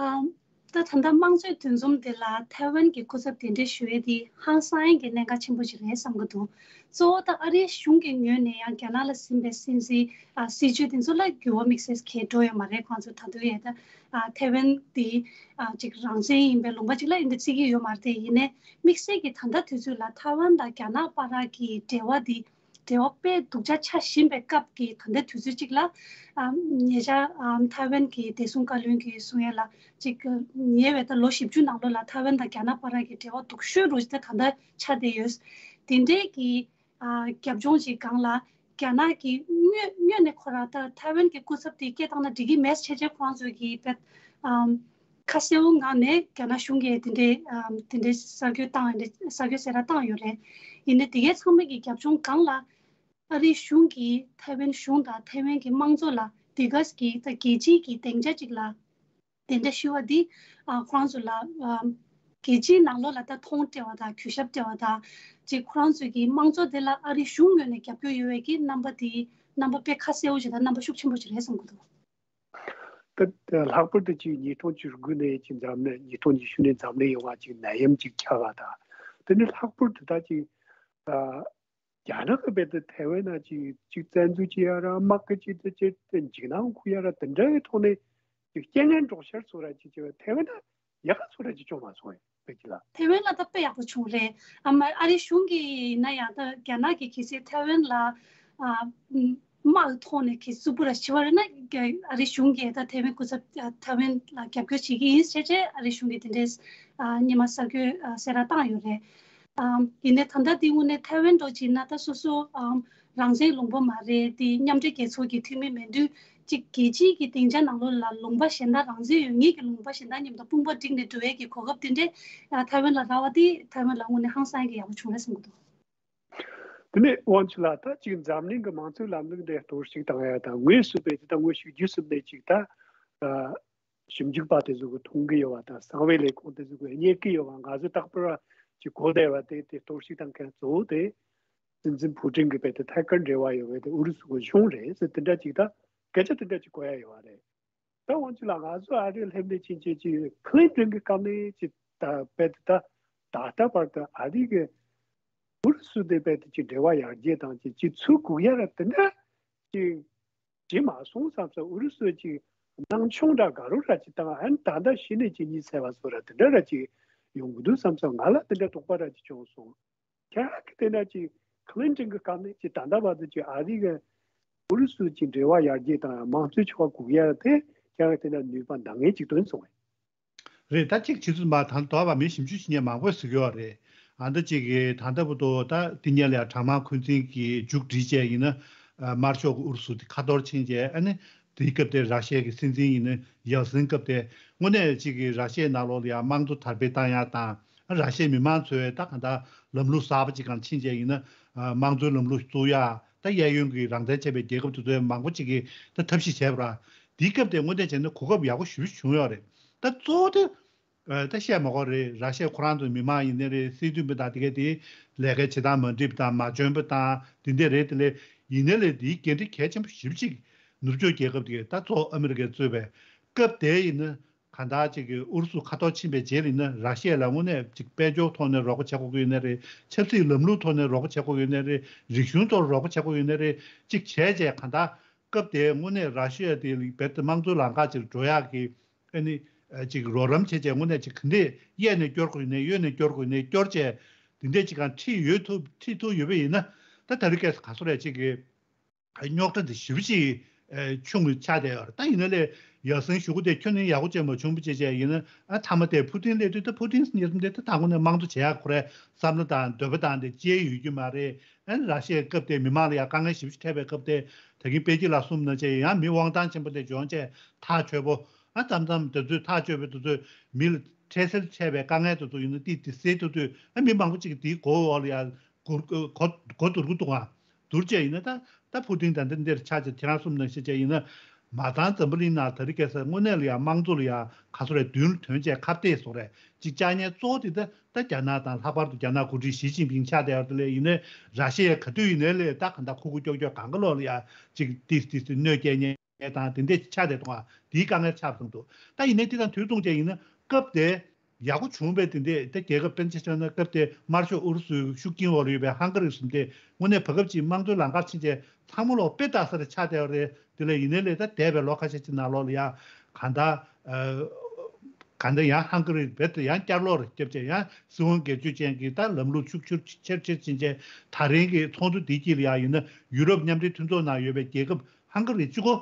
ཨམ། ད་ད་ལྟ་དམངས་གཙོའི་འདུ་འཛོམས་དེ་ལ་ཐའེ་ཝན་གྱི་སྐུ་ཚབ་གདན་འདྲེན་ཞུ་ཡས་དེ་ཧང་སང་ཡས་ཀྱི་གནད་འགག་ཆེན་པོ་ཞིག་རེད་བསམ་གྱི་འདུག་གཙོ་བོ་ད་ཨ་རིའི་གཞུང་གི་ངོས་ནས་ཡང་རྒྱ་ནག་ལ་ཟིན་པའི་སྲིད་འཛིན་ཨ་སྲིད་བྱུས་དེ་ཚོ་ལ་འགྱུར་བ་དམིགས་བསལ་གང་འགྲོ་ཡོད་མ་རེད། ཁོང་ཚོ་ད་དུང་ཡང་ད་ཨ་ཐའེ་ཝན་དེ་ཨ་ཅིག་རང་བཙན་ཡིན་པའི་ལུང་པ་ཅིག་ལ་ཡིན་ད་བརྩི་གི་ཡོད་མ་རེད། དེ་ཡིན་ནའི་དམིགས་བསལ་གྱི་ད་ལྟ་དུས་ཚོད་ལ་ཐའེ་ཝན་དང་རྒྱ་ནག་བར་གྱི་འབྲེལ་བ་དེ་འབྲེལ་བ་དཔེ་སྡུག་ཅག་ཆགས་བཞིན་པའི་སྐབས་ཀྱི་ད་ལྟའི་དུས་ཚོད་ཅིག་ལ་ཨ་ཉེ་ཆར་ཨ་ཐའེ་ཝན་གྱི་བདེ་སྲུང་བཀའ་བློན་གྱིས་གསུང་ཡས་ལ་ཅིག་ཉེ་བའི་ད་ལོ་བཞི་བཅུ་ནང་ལོགས་ལ་ཐའེ་ཝན་དང་རྒྱ་ནག་བར་གྱི་འབྲེལ་བ་སྡུག་ཤོས་རུ་ད་ད་ལྟ་ཆགས་བསྡད་ཡོད། དེ་འདྲའི་གི་ཨ་རྒྱབ་ལྗོངས་ཅིག་སྒང་ལ་རྒྱ་ནག་གི་དངོས་དངོས་ནས་ཁོ་རང་ད་ཐའེ་ཝན་གྱི་སྐུ་ཚབ་དེ་སྐད་བཏང་ན་འགྲིག་གི་མེད་བྱས་བྱས་ཁོ་རང་ཚོ་གི་བེད་ཨམ། ཁ་གསལ་བོ་ངང་ནས་རྒྱ་ནག་གཞུང་གིས་དེ་འདྲའི་ཨམ་དེ་འདྲའི་གསར་འགོད་བཏང་ཡོད་རེད། གསར་འགོད་གསལ་བསྒྲགས་བཏང་ཡོད་རེད། ཡིན་ནའི་དེ་གའི་ཚང་མ་གི་རྒྱབ་ལྗོངས་སྒང་ལ་ཨ་རིའི་གཞུང་གིས་ཐའེ་ཝན་གཞུང་དང་ཐའེ་ཝན་གྱི་དམངས་གཙོ་ལ་དེ་ག་གི་ད་རྒྱལ་སྤྱིའི་གི་སྡིངས་ཆ་ཅིག་ལ་གདན་འདྲེན་ཞུས་པ་འདི་ཨ་ཁོ་རང་ཚོ་ལ་ཨམ་རྒྱལ་སྤྱིའི་ནང་ལོགས་ལ་ད་མཐོང་སྤྲད་པ་དང་གུས་ཞབས་སྤྲད་པ་དང་ཅིག་ཁོ་རང་ཚོའི་གི་དམངས་གཙོ་དེ་ལ་ཨ་རིའི་གཞུང་ངོས་ནས་རྒྱབ་སྐྱོར་ཡོད་པའི་གི་རྣམ་པ་དེ་རྣམ་པ་དཔེ་ཁ་གསལ་བོ་ཞིག་དང་རྣམ་པ་ཤུགས་ཆེན་པོ་ཞིག་རེད་བསམ་གྱི་འདུག་ད་ལྷག་པར་དུ་ཅིག་ཉིས་སྟོང་བཅུ་དགུ་ནས་ཅིག་འཛམ་གླིང་ཉིས་སྟོང་ཉི་ཤུ་ནས་འཛམ་གླིང་ཡོངས་ལ་ཅིག་ནད་ཡམས་ཅིག་ཁྱབ་པ་དང་དེ་ནས་ལྷག་པར་དུ་ད་ཅིག་ཨ་རྒྱ་ནག་གི་བེད་དུ་ཐའེ་ཝན་ན་ཅིག་ཅིག་བཙན་འཛུལ་བྱེད་ཡ་ར་དམག་གི་ཅིག་དེ་ཅིག་དེ་འཇིགས་སྣང་སྐུལ་ཡ་ར་དེ་འདྲ་གི་ཐོག་ནས་ཅིག་རྐྱེན་ངན་སྒྲོག་ཤར་ཚོ་ར་ཅིག་ཅིག་ཐའེ་ཝན་ན་ཡག་ག་ཚོ་ར་ཅིག་བྱུང་མ་སོང་ཡ་བེད་ཀྱི་ལ། ཐའེ་ཝན་ལ་ད་དཔེ་ཡག་པོ་བྱུང་རེད། ཨ་མ་ཨ་རིའི་གཞུང་གིས་ཡིན་ན་ཡང་ད་རྒྱ་ནག་གིས་གལ་སྲིད་ཐའེ་ཝན་ལ་ཨ་དམག་ཐོག་ནས་གི་རྩུབ་པོ་ར་ཞི་བ་རེད་ན་རྒྱ་ཨ་རིའི་གཞུང་གིས་ད་ཐའེ་ཝན་སྐུ་ཚབ་ཨ་ཐའེ་ཝན་ལ་རྒྱབ་སྐྱོར་བྱེད་ཀྱི་ཡིན་ཟེར་བྱས་ཨ་རིའི་གཞུང་གིས་དེ་འདྲའི་ཨ་སྔོན་མ་གསར་འགོད་ཨ་གསལ་བསྒྲགས་བཏང་ཡོད་རེད། ཨམ་ཡིན་ནའི་ད་ལྟ་དེ་དངོས་གནས་ཐའེ་ཝན་འདྲ་བྱས་ན་ད་སོ་སོ་ཨམ་རང་བཙན་ལུང་པ་མ་རེད། དེ་མཉམ་འབྲེལ་རྒྱལ་ཚོགས་ཀྱི་འཐུས་མི་མེད་དུས་གཅིག་རྒྱལ་སྤྱིའི་གི་སྡིངས་ཆ་ནང་ལོགས་ལ་ལུང་པ་གཞན་དག་རང་བཙན་ཡོད་ངེས་ཀྱི་ལུང་པ་གཞན་དག་མཉམ་དུ་དཔུང་པ་བསྒྲིགས་ནས་འགྲོ་ཡས་ཀྱི་གོ་སྐབས་དེ་འདྲས་ཐའེ་ཝན་ལ་རག་པ་དེ་ཐའེ་ཝན་ལ་དངོས་གནས་ཧང་སང་ཡས་ཀྱི་ཡག་པོ་བྱུང་རེད་བསམ་གྱི་འདུག་དེ་ནས་དབང་ཕྱུག་ལགས་ད་གཅིག་འཛམ་གླིང་གི་མང་གཙོའི་ལམ་ལུགས་འདི་གཏོར་བཤིག་བཏང་ཡ་དང་དངོས་སུ་བས་དེ་ད་དངོས་ཤུགས་བརྒྱུད་གསུམ་ནས་གཅིག་ད་ཞིབ་འཇུག་པ་དེ་ཚོ་གི་མཐོང་གི་ཡོད་པ་དང་གསང་བའི་ལས་ཁུངས་དེ་ཚོ་གི་རྙེད་ཀྱི་ཡོད་པ་ང་ཚོ་རྟག་པར་ཅིག་གོ་བསྡད་པ་དེ་དེ་གཏོར་བཤིག་བཏང་མཁན་གཙོ་བོ་དེ། སྲིད་འཛིན་ཕུ་ཀྲིན་གྱི་བས་དེ་ཐད་ཀར་འབྲེལ་བ་ཡོད་པའི་དེ་ཨུ་རུ་སུ་གི་གཞུང་རེད་ཟེར་དེ་འདྲ་ཅིག་ད་སྐད་ཆ་དེ་འདྲ་ཅིག་གོ་ཡ་ཡོད་པ་རེད། ད་དབང་ཕྱུག་ལགས་ང་ཚོ་ཨ་རིར་སླེབས་ནས་ཕྱིན་ཆད་ཅིག་ཁི་ལིན་ཏོན་གྱི་སྐབས་ནས་ཅིག་ད་བས་དེ་ད་ད་ལྟ་བར་དུ་ཨ་རི་གི་ཨུ་རུ་སུ་དེ་བས་དེ་ཅིག་འབྲེལ་བ་ཡར་རྒྱས་དང་ཅིག་ཅིག་ཚུར་སྒུག་ཡ་ར་དེ་འདྲ་ཅིག་བྱེད་མ་སོང་བསམ་ས་ཨུ་རུ་སུ་ཅིག་སྣང་ཆུང་འདྲ་དགའ་རོགས་འདྲ་ཅིག་བཏང་ཨ་ནི་ད་ལྟ་གཞི་ནས་ཅིག་གཉིད་སད་པ་བཟོ་ར་དེ་འདྲ་ར་ཅིག་ཡོང་གི་འདུག་བསམ་ས་ང་ལ་དེ་འདྲ་དོགས་པ་ར་ཅིག་བྱུང་སོང་། ཁྱེད་རང་གིས་བལྟས་ན་ཅིག་ཁི་ལིན་ཏོན་གྱི་སྐབས་ནས་ཅིག་ད་ལྟ་བར་དུ་ཅིག་ཨ་རི་གི་ཨུ་རུ་སུ་ཅིག་འབྲེལ་བ་ཡར་རྒྱས་དང་དམངས་གཙོའི་ཕྱོགས་སྒུག་ཡ་དེ་ཁྱེད་རང་གིས་བལྟས་ན་ནུས་པ་འདང་ངེས་ཅིག་ཐོན་སོང་ངས། རེད། ད་ཅིག་བྱེད་ཚུལ་མ་དང་དོགས་པ་མི་ཞིབ་འཇུག་བྱེད་མཁན་མང་པོས་ཟེར་གྱི་ཡོད་རེད། ཨ་འདི་ཅིག་གི་ད་ལྟ་བར་དུ་ད་འདི་ཉིད་ལ་ཡང་གྲངས་མང་འཁོན་འཛིན་གྱི་མཇུག་སྒྲིལ་བྱས་ཡིན་ན་དམར་ཤོག་གི་ཨུ་རུ་སུ་དེ་ཁ་གཏོར་ཕྱིན་བྱས་ཨ་ནི་དེའི་སྐབས་དེ་ར་ཤི་ཡ་གི་སྲིད་འཛིན་ཡིན་ན་ཡལ་སིན་སྐབས་དེ་དངོས་གནས་ཅིག་གི་ར་ཤི་ཡའི་ནང་ལོགས་ལ་ཡང་དམངས་གཙོ་དར་སྤེལ་བཏང་ཡ་དང་། ར་ཤི་ཡའི་མི་མང་ཚོས་ད་གང་ལྟར་ལམ་ལུགས་གསར་པ་ཅིག་སྒང་ཕྱིན་བྱས་ཡིན་ན་དམངས་གཙོའི་ལམ་ལུགས་བཙུགས་ཡ་ད་གཡས་གཡོན་གྱི་རང་བཙན་ཆགས་པའི་རྒྱལ་ཁབ་དེ་ཚོའི་མང་པོ་ཅིག་གིས་ད་ཐབས་ཤེས་བྱས་པ་ར། དེའི་སྐབས་དེ་དངོས་གནས་བྱས་ན་གོ་སྐབས་ཡག་པོ་ཞེ་པོ་བྱུང་ཡོད་རེད། ད་གཙོ་བོ་དེ་ད་བཤད་མ་དགོས་རེད། ར་ཤི་ཡ་ཁོ་རང་ཚོའི་མི་མང་ཡིན་ནའི་རེད། སྲིད་དོན་པ་དང་དེ་གའི་དེ་ལས་ཀའི་བྱེད་སྟངས་མ་འགྲིག་པ་དང་མ་འཇོན་པ་དང་དེ་འདྲས་རེད། དེ་ལས་ཡིན་ནའི་རེད། དེའི་འགན་འཁྲི་གལ་ཆེན་པོ་ཞེ་པོ་ཅིག་ནུབ་ཕྱོགས་རྒྱལ་ཁབ་དེ་གས་ད་གཙོ་བོ་ཨ་མི་རི་ཀས་གཙོས་པའི་སྐབས་དེ་ཡིན་ན། གང་ལྟར་ཅིག་གི་ཨུ་རུ་སུ་ཁ་ཐོར་ཕྱིན་པའི་རྗེས་ལ་ཡིན་ན་ར་ཤི་ཡ་ལ་དངོས་གནས་ཅིག་དཔལ་འབྱོར་ཐོག་ནས་རོགས་པ་བྱེད་དགོས་ཀྱི་ཡོད་ནའི་རེད། ཆབ་སྲིད་ལམ་ལུགས་ཐོག་ནས་རོགས་པ་བྱེད་དགོས་ཀྱི་ཡོད་ནའི་རེད། རིག་གཞུང་ཐོག་རོགས་པ་བྱེད་དགོས་ཀྱི་ཡོད་ནའི་རེད། ཅིག་བྱས་བྱས་གང་ལྟར་སྐབས་དེའི་དངོས་གནས་ར་ཤི་ཡ་དེ་རྦད་དེ་དམངས་གཙོའི་ལམ་ཁ་ཅིག་འགྲོ་ཡག་གི་ཨ་ནི་ཅིག་རོགས་རམ་བྱས་བྱས་དངོས་གནས་ཅིག་ག་འདྲས་གཡས་ནས་སྐྱོར་དགོས་ཡོད་ནའི་གཡོན་ནས་སྐྱོར་དགོས་ཡོད་ནའི་སྐྱོར་བྱས་དེ་འདྲས་ཅིག་གང་ཁྲིད་ཡོད་ཐུབ་ཁྲིད་ཐུབ་ཡོད་པ་ཡིན་ན་ད་ད་རེས་ཀྱི་ག་སོ་རེད་ཅིག་གི་རྙོག་དྲ་འདི་ཞེ་པོ་ཅིག་ ཆུང་ངུ་ཆགས་བསྡད་ཡོད་རེད། ད་ཡིན་ན་ལས་ཡར་སེང་ཞུ་སྒོ་དེ་ཁྱོན་ནས་ཡག་པོ་བྱས་མ་བྱུང་བ་བྱས་བྱས་ཡིན་ན། ཨ་མཐའ་མ་དེ་ཕུ་ཏིན་སླེབས་དུས། ད་ཕུ་ཏིན་ཟེར་མཁན་དེ་ད་དང་པོ་ནས་དམངས་གཙོ་བྱེད་ཡག་ཁོ་རའི་བསམ་བློ་དང་འདོད་པ་དང་དེ་ཅི་ཡང་ཡོད་རྒྱུ་མ་རེད། ཨ་ནི་ར་ཤི་ཡའི་སྐབས་དེ་མི་མང་ལ་ཡང་དཀའ་ངལ་ཞེ་པོ་ཅིག་འཕྲད་པའི་སྐབས་དེ། ད་གིན་པེ་ཅིན་ལགས་གསུངས་ནང་བཞིན་ཡང་མི་དབང་ཐང་ཆེན་པོ་དེ་ལྗོངས་བྱས་ཐག་ཆོད་པོ། ཨ་མཚམས་མཚམས་དེ་ཚོས་ཐག་ཆོད་པའི་དེ་ཚོས་མི་ལ་འཕྲལ་སེལ་འཕྲད་པའི་དཀའ་ངལ་དེ་ཚོ་ཡིན་ན་དེ་དེ་སེལ་ཐུབ་དུས། ཨ་མི་མང་པོ་ཅིག་དེའི་མགོ་འོག་ལ་ཡང་སྒུར་གོ་གོ་བསྡུར་གི་འདུག་ག། བསྡུར་བྱས་ཡིན་ན་ད་ད་ཕུ་ཏིན་ད་འདི་འདིར་ཆགས་བྱས་ཁྱེད་རང་གསུངས་ནང་བཞིན་བྱས་ཡིན་ན། མ་ཚང་འཛམ་བུ་གླིང་ནང་དེ་རིང་ཁ་སང་དངོས་གནས་ལ་ཡང་དམངས་གཙོ་ལ་ཡང་ག་ཚོད་རེད། མདུན་ལ་ཐོན་བྱས་ཁ་གཏད་སོང་རེད། ཅིག་བཅའ་ཉེན་གཙོ་བོ་དེ་ད་ད་རྒྱ་ནག་དང་། ལྷག་པར་དུ་རྒྱ་ནག་འགོ་ཁྲིད་ཞི་ཅིན་ཕིང་ཆགས་བསྡད་ཡོད་རེད། དེ་ལས་ཡིན་ནའི་ར་ཤི་ཡ་ག་དུས་ཡིན་ནའི་ལས་ད་གང་ལྟར་ཁུག་ཁུག་ཀྱོག་ཀྱོག་གང་ག་ལོག་ལ་ཡང་ཅིག་ཏིས་ཏིས་ཏིས་གནོད་སྐྱེལ་མཁན་དང་དེ་འདྲས་ཆགས་བསྡད་འདུག་ག། དེའི་དཀའ་ངལ་ཆགས་སོང་འདུག། ད་ཡིན་ནའི་དེ་དང་དུས་མཚུངས་བྱས་ཡིན་ན་སྐབས་དེ་ཡག་པོ་བྱུང་བས། དེ་འདྲས་ད་རྒྱལ་ཁབ་དཔེར་ན་ཆ་བཞག་ན་སྐབས་དེ་དམར་ཤོག་ཨུ་རུ་སུའི་ཤུགས་རྐྱེན་འོག་ལ་ཡོད་པའི་ཧང་ག་རི་གསུམ་དེ་དངོས་གནས་བར་སྐབས་ཅིག་དམངས་གཙོའི་ལམ་ཁར་ཕྱིན་བྱས་ཚང་མ་ལོག་དཔེ་ལྟ་ས་རེ་ཆགས་བསྡད་པ་རེད། དེ་ལས་ཡིན་ནའི་ལས་ད་འདས་པའི་ལོ་ཁ་ཤས་ཅིག་ནང་ལོགས་ལ་ཡང་གང་ལྟར་ཨ་གང་ལྟར་ཡང་ཧང་ག་རི་རྦད་དེ་ཡང་བསྐྱར་ལོག་རེ་བརྒྱབ་བྱས། ཡང་སྲིད་དབང་སྒེར་གཅོད་ཅན་གྱི་ད་ལམ་ལུགས་ཤུགས་ཆེར་ཆེར་ཆེར་ཕྱིན་བྱས། ད་རིང་གི་ཚོགས་འདུ་འདིའི་དཀྱིལ་ལ་ཡང་ཡིན་ན་ཡུ་རོབ་མཉམ་འབྲེལ་མཐུན་ཚོགས་ནང་ཡོད་པའི་རྒྱལ་ཁབ་ཧང་ག་རི་གཅིག་པོ་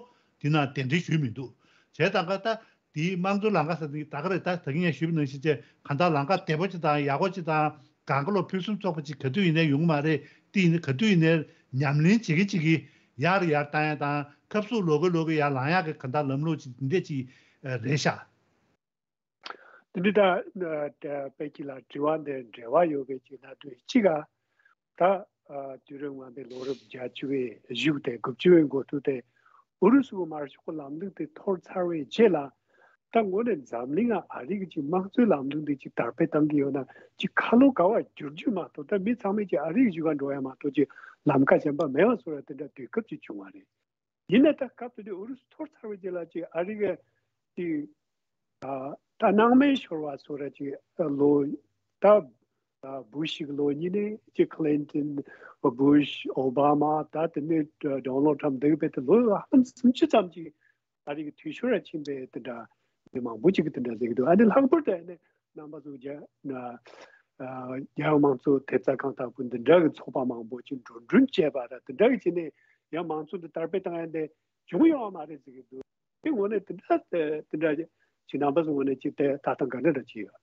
དེ་ནང་གདན་འདྲེན་ཞུས་མི་འདུག། བྱས་ཙང་ཀ་ད་དེའི་དམངས་གཙོའི་ལམ་ཁ་ཟེར་དེ་ད་ག་རེད། ད་ད་གིན་ངས་ཞུས་པ་ནང་བཞིན་བྱས་གང་ལྟར་ལམ་ཁ་བདེ་པོ་ཅིག་དང་ཡག་པོ་ཅིག་དང་། གང་ག་ལོག་ཕུན་སུམ་ཚོགས་པ་ཅིག་ག་དུས་ཡིན་ནའི་ཡོང་གི་མ་རེད། དེ་ཡིན་ན་ག་དུས་ཡིན་ནའི་ཉམས་ལེན་བྱེད་ཀྱི་བྱེད་ཀྱི་ཡར་ཡར་བཏང་ཡ་དང་། ཁབ་སུབ་ལོག་གི་ལོག་གི་ཡར་ལངས་ཡག་གི་གང་ལྟར་ལམ་ལུགས་ཅིག་འདི་འདྲས་ཅིག་རེད་ཤག། དེ་འདྲ་ད་པད་སྐྱིད་ལགས་དྲི་བ་འདི་འབྲེལ་བ་ཡོད་པའི་ཅིག་ན་དུས་གཅིག་ག། ད་ཨ་དུས་རབས་སྔོན་པའི་ལོ་རབས་བརྒྱད་ཅུ་བའི་གཞུག་དེ་དགུ་བཅུ་བའི་འགོ་ཐུག་དེ་ཨུ་རུ་སུ་གི་དམར་ཤོག་གི་ལམ་ལུགས་དེ་འཐོར་ཚར་བའི་རྗེས་ལ། ད་དངོས་གནས་འཛམ་གླིང་ང་ཨ་རི་གི་ཅིག་དམངས་གཙོའི་ལམ་ལུགས་འདི་ཅིག་དར་སྤེལ་བཏང་གི་ཡོད་ན། ཅིག་ཁ་ལོ་ག་བ་བསྒྱུར་རྒྱུ་མ་གཏོགས། ད་མི་ཚང་མས་ཅིག་ཨ་རི་གི་གཞུག་ག་འགྲོ་ཡ་མ་གཏོགས་ཅིག་ལམ་ཁ་གཞན་པ་མེད་པ་བཟོ་ཡ་དེ་འདྲ་དུས་སྐབས་ཅིག་བྱུང་བ་རེད། ཡིན་ན་ད་སྐབས་དེ་དུས་ཨུ་རུ་སུ་འཐོར་ཚར་བའི་རྗེས་ལ་ཅིག་ཨ་རི་གི་ཅིག་ཨ་ད་སྣང་མེད་ཤོར་བ་བཟོ་འདྲ་ཅིག་ལོ། ད་ཨ་བུ་ཤི་གི་ལོ་གཉིས་ནས་ཅིག་ཁི་ལིན་ཏོན། བུ་ཤི། ཨོ་བྷ་མ། ད་དེ་ནས་ཌོ་ནལ་ཊམ་འདི་བས་དེ་ལོ་ཧ་ལམ་སུམ་ཅུ་ཙམ་ཅིག་ཨ་རི་གི་འཐུས་ཤོར་ལ་ཕྱིན་པའི་དེ་འདྲ་མི་མང་པོ་ཅིག་གིས་དེ་འདྲ་ཟེར་གི་འདུག། ཨ་ནི་ལྷག་པར་དུ་ཨ་ནི་རྣམ་པ་ཚོ་རྒྱ་ན་ཨ་རྒྱལ་ཡོངས་མང་གཙོ་ཐེབས་རྩ་ཁང་ལྟ་བུ་འདི་འདྲ་གི་ཚོགས་པ་མང་པོ་ཅིག་འགྲོ་གྲོན་བྱས་པ་ར། དེ་འདྲ་གི་བྱས་ནས་ཡང་མང་གཙོ་འདི་དར་སྤེལ་བཏང་ཡ་འདི་བྱུང་ཡོད་མ་རེད་ཟེར་གི་འདུག། དེ་དངོས་གནས་དེ་འདྲ་དེ་འདྲ་ཅིག་རྣམ་པ་ཚོ་དངོས་གནས་ཅིག་དེ་ལྟ་སྟངས་ག་འདྲ་འདྲ་ཅིག་ཡོད།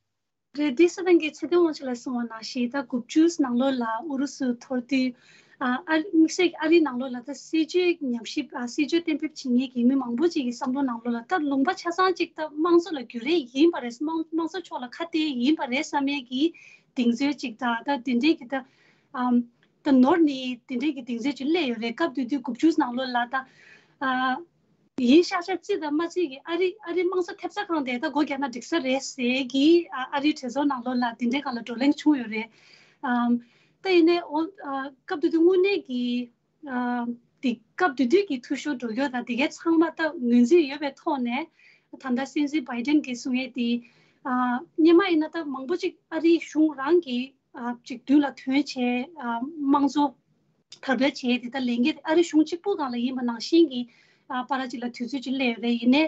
རེད། འདི་སི་ཏན་གྱིས་ཚེ་བརྟན་དབང་ཕྱུག་ལགས་གསུངས་པ་ནང་བཞིན། ད་དགུ་བཅུ་ནང་ལོགས་ལ་ཨུ་རུ་སུ་འཐོར་དུས། ཨ་ཨ་དམིགས་བསལ་གྱི་ཨ་རིའི་ནང་ལོགས་ལ་ད་སྲིད་བྱུས་ཉམས་ཞིབ། ཨ་སྲིད་བྱུས་གཏན་འབེབས་བྱེད་མཁན་གྱི་མི་མང་པོ་ཅིག་གི་བསམ་བློ་ནང་ལོགས་ལ། ད་ལུང་པ་ཆ་ཚང་ཅིག་ད་དམངས་གཙོ་ལ་རྒྱུན་རེ་ཡིན་པ་རེད། དམངས་དམངས་གཙོ་ཕྱོགས་ལ་ཁ་གཏད་ཡིན་པ་རེད་བསམ་ཡས་ཀྱི་གདེང་ཚོད་ཅིག་དང་། ད་དེ་འདྲའི་གི་ད་ཨམ་ད་ནོར་ནས་དེ་འདྲའི་གི་གདེང་ཚོད་ཅིག་སླེབས་ཡོད་རེད། སྐབས་དེ་དུས་དགུ་བཅུ་ནང་ལོགས་ལ་ད་ཨ། ཡིན་ཤག་ཤག་བརྩི་དང་མ་བརྩི་གི་ཨ་རི་ཨ་རི་དམངས་གཙོ་ཐེབས་རྩ་ཁང་དེ་ད་སྒོ་རྒྱག་ན་འགྲིག་ས་རེད་ཟེར་གི། ཨ་ཨ་རིའི་གྲོས་ཚོགས་ནང་ལོགས་ལ་དེ་འདྲའི་སྒང་ལ་བགྲོ་གླེང་བྱུང་ཡོད་རེད། ཨམ་ད་ཡིན་ནའི་འོ་ཨ་སྐབས་དེ་དུས་དངོས་གནས་ཀྱི་ཨ་དེ་སྐབས་དེ་དུས་ཀྱི་འཐུས་ཤོར་འགྲོ་རྒྱུ་དང་དེ་གའི་ཚང་མ་ད་ངོས་འཛིན་ཡོད་པའི་ཐོག་ནས། ད་ལྟ་སྲིད་འཛིན་བྷའི་ཌེན་གྱིས་གསུང་ཡས་དེ་ཨ་སྔོན་མ་ཡིན་ན་ད་མང་པོ་ཅིག་ཨ་རིའི་གཞུང་རང་གི་ཨ་ཅིག་མདུན་ལ་ཐོན་བྱས། ཨ་དམངས་གཙོ་དར་སྤེལ་བྱས་ཏེ། ད་ལས་འགན་དེ་ཨ་རི་གཞུང་གཅིག་པུ་སྒང་ལ་ཡིན་པ་ནང་བཞིན་གྱི་ཨ་བར་ཅིག་ལ་དུས་ཚོད་ཅིག་སླེབས་ཡོད་རེད། ཡིན་ནའི་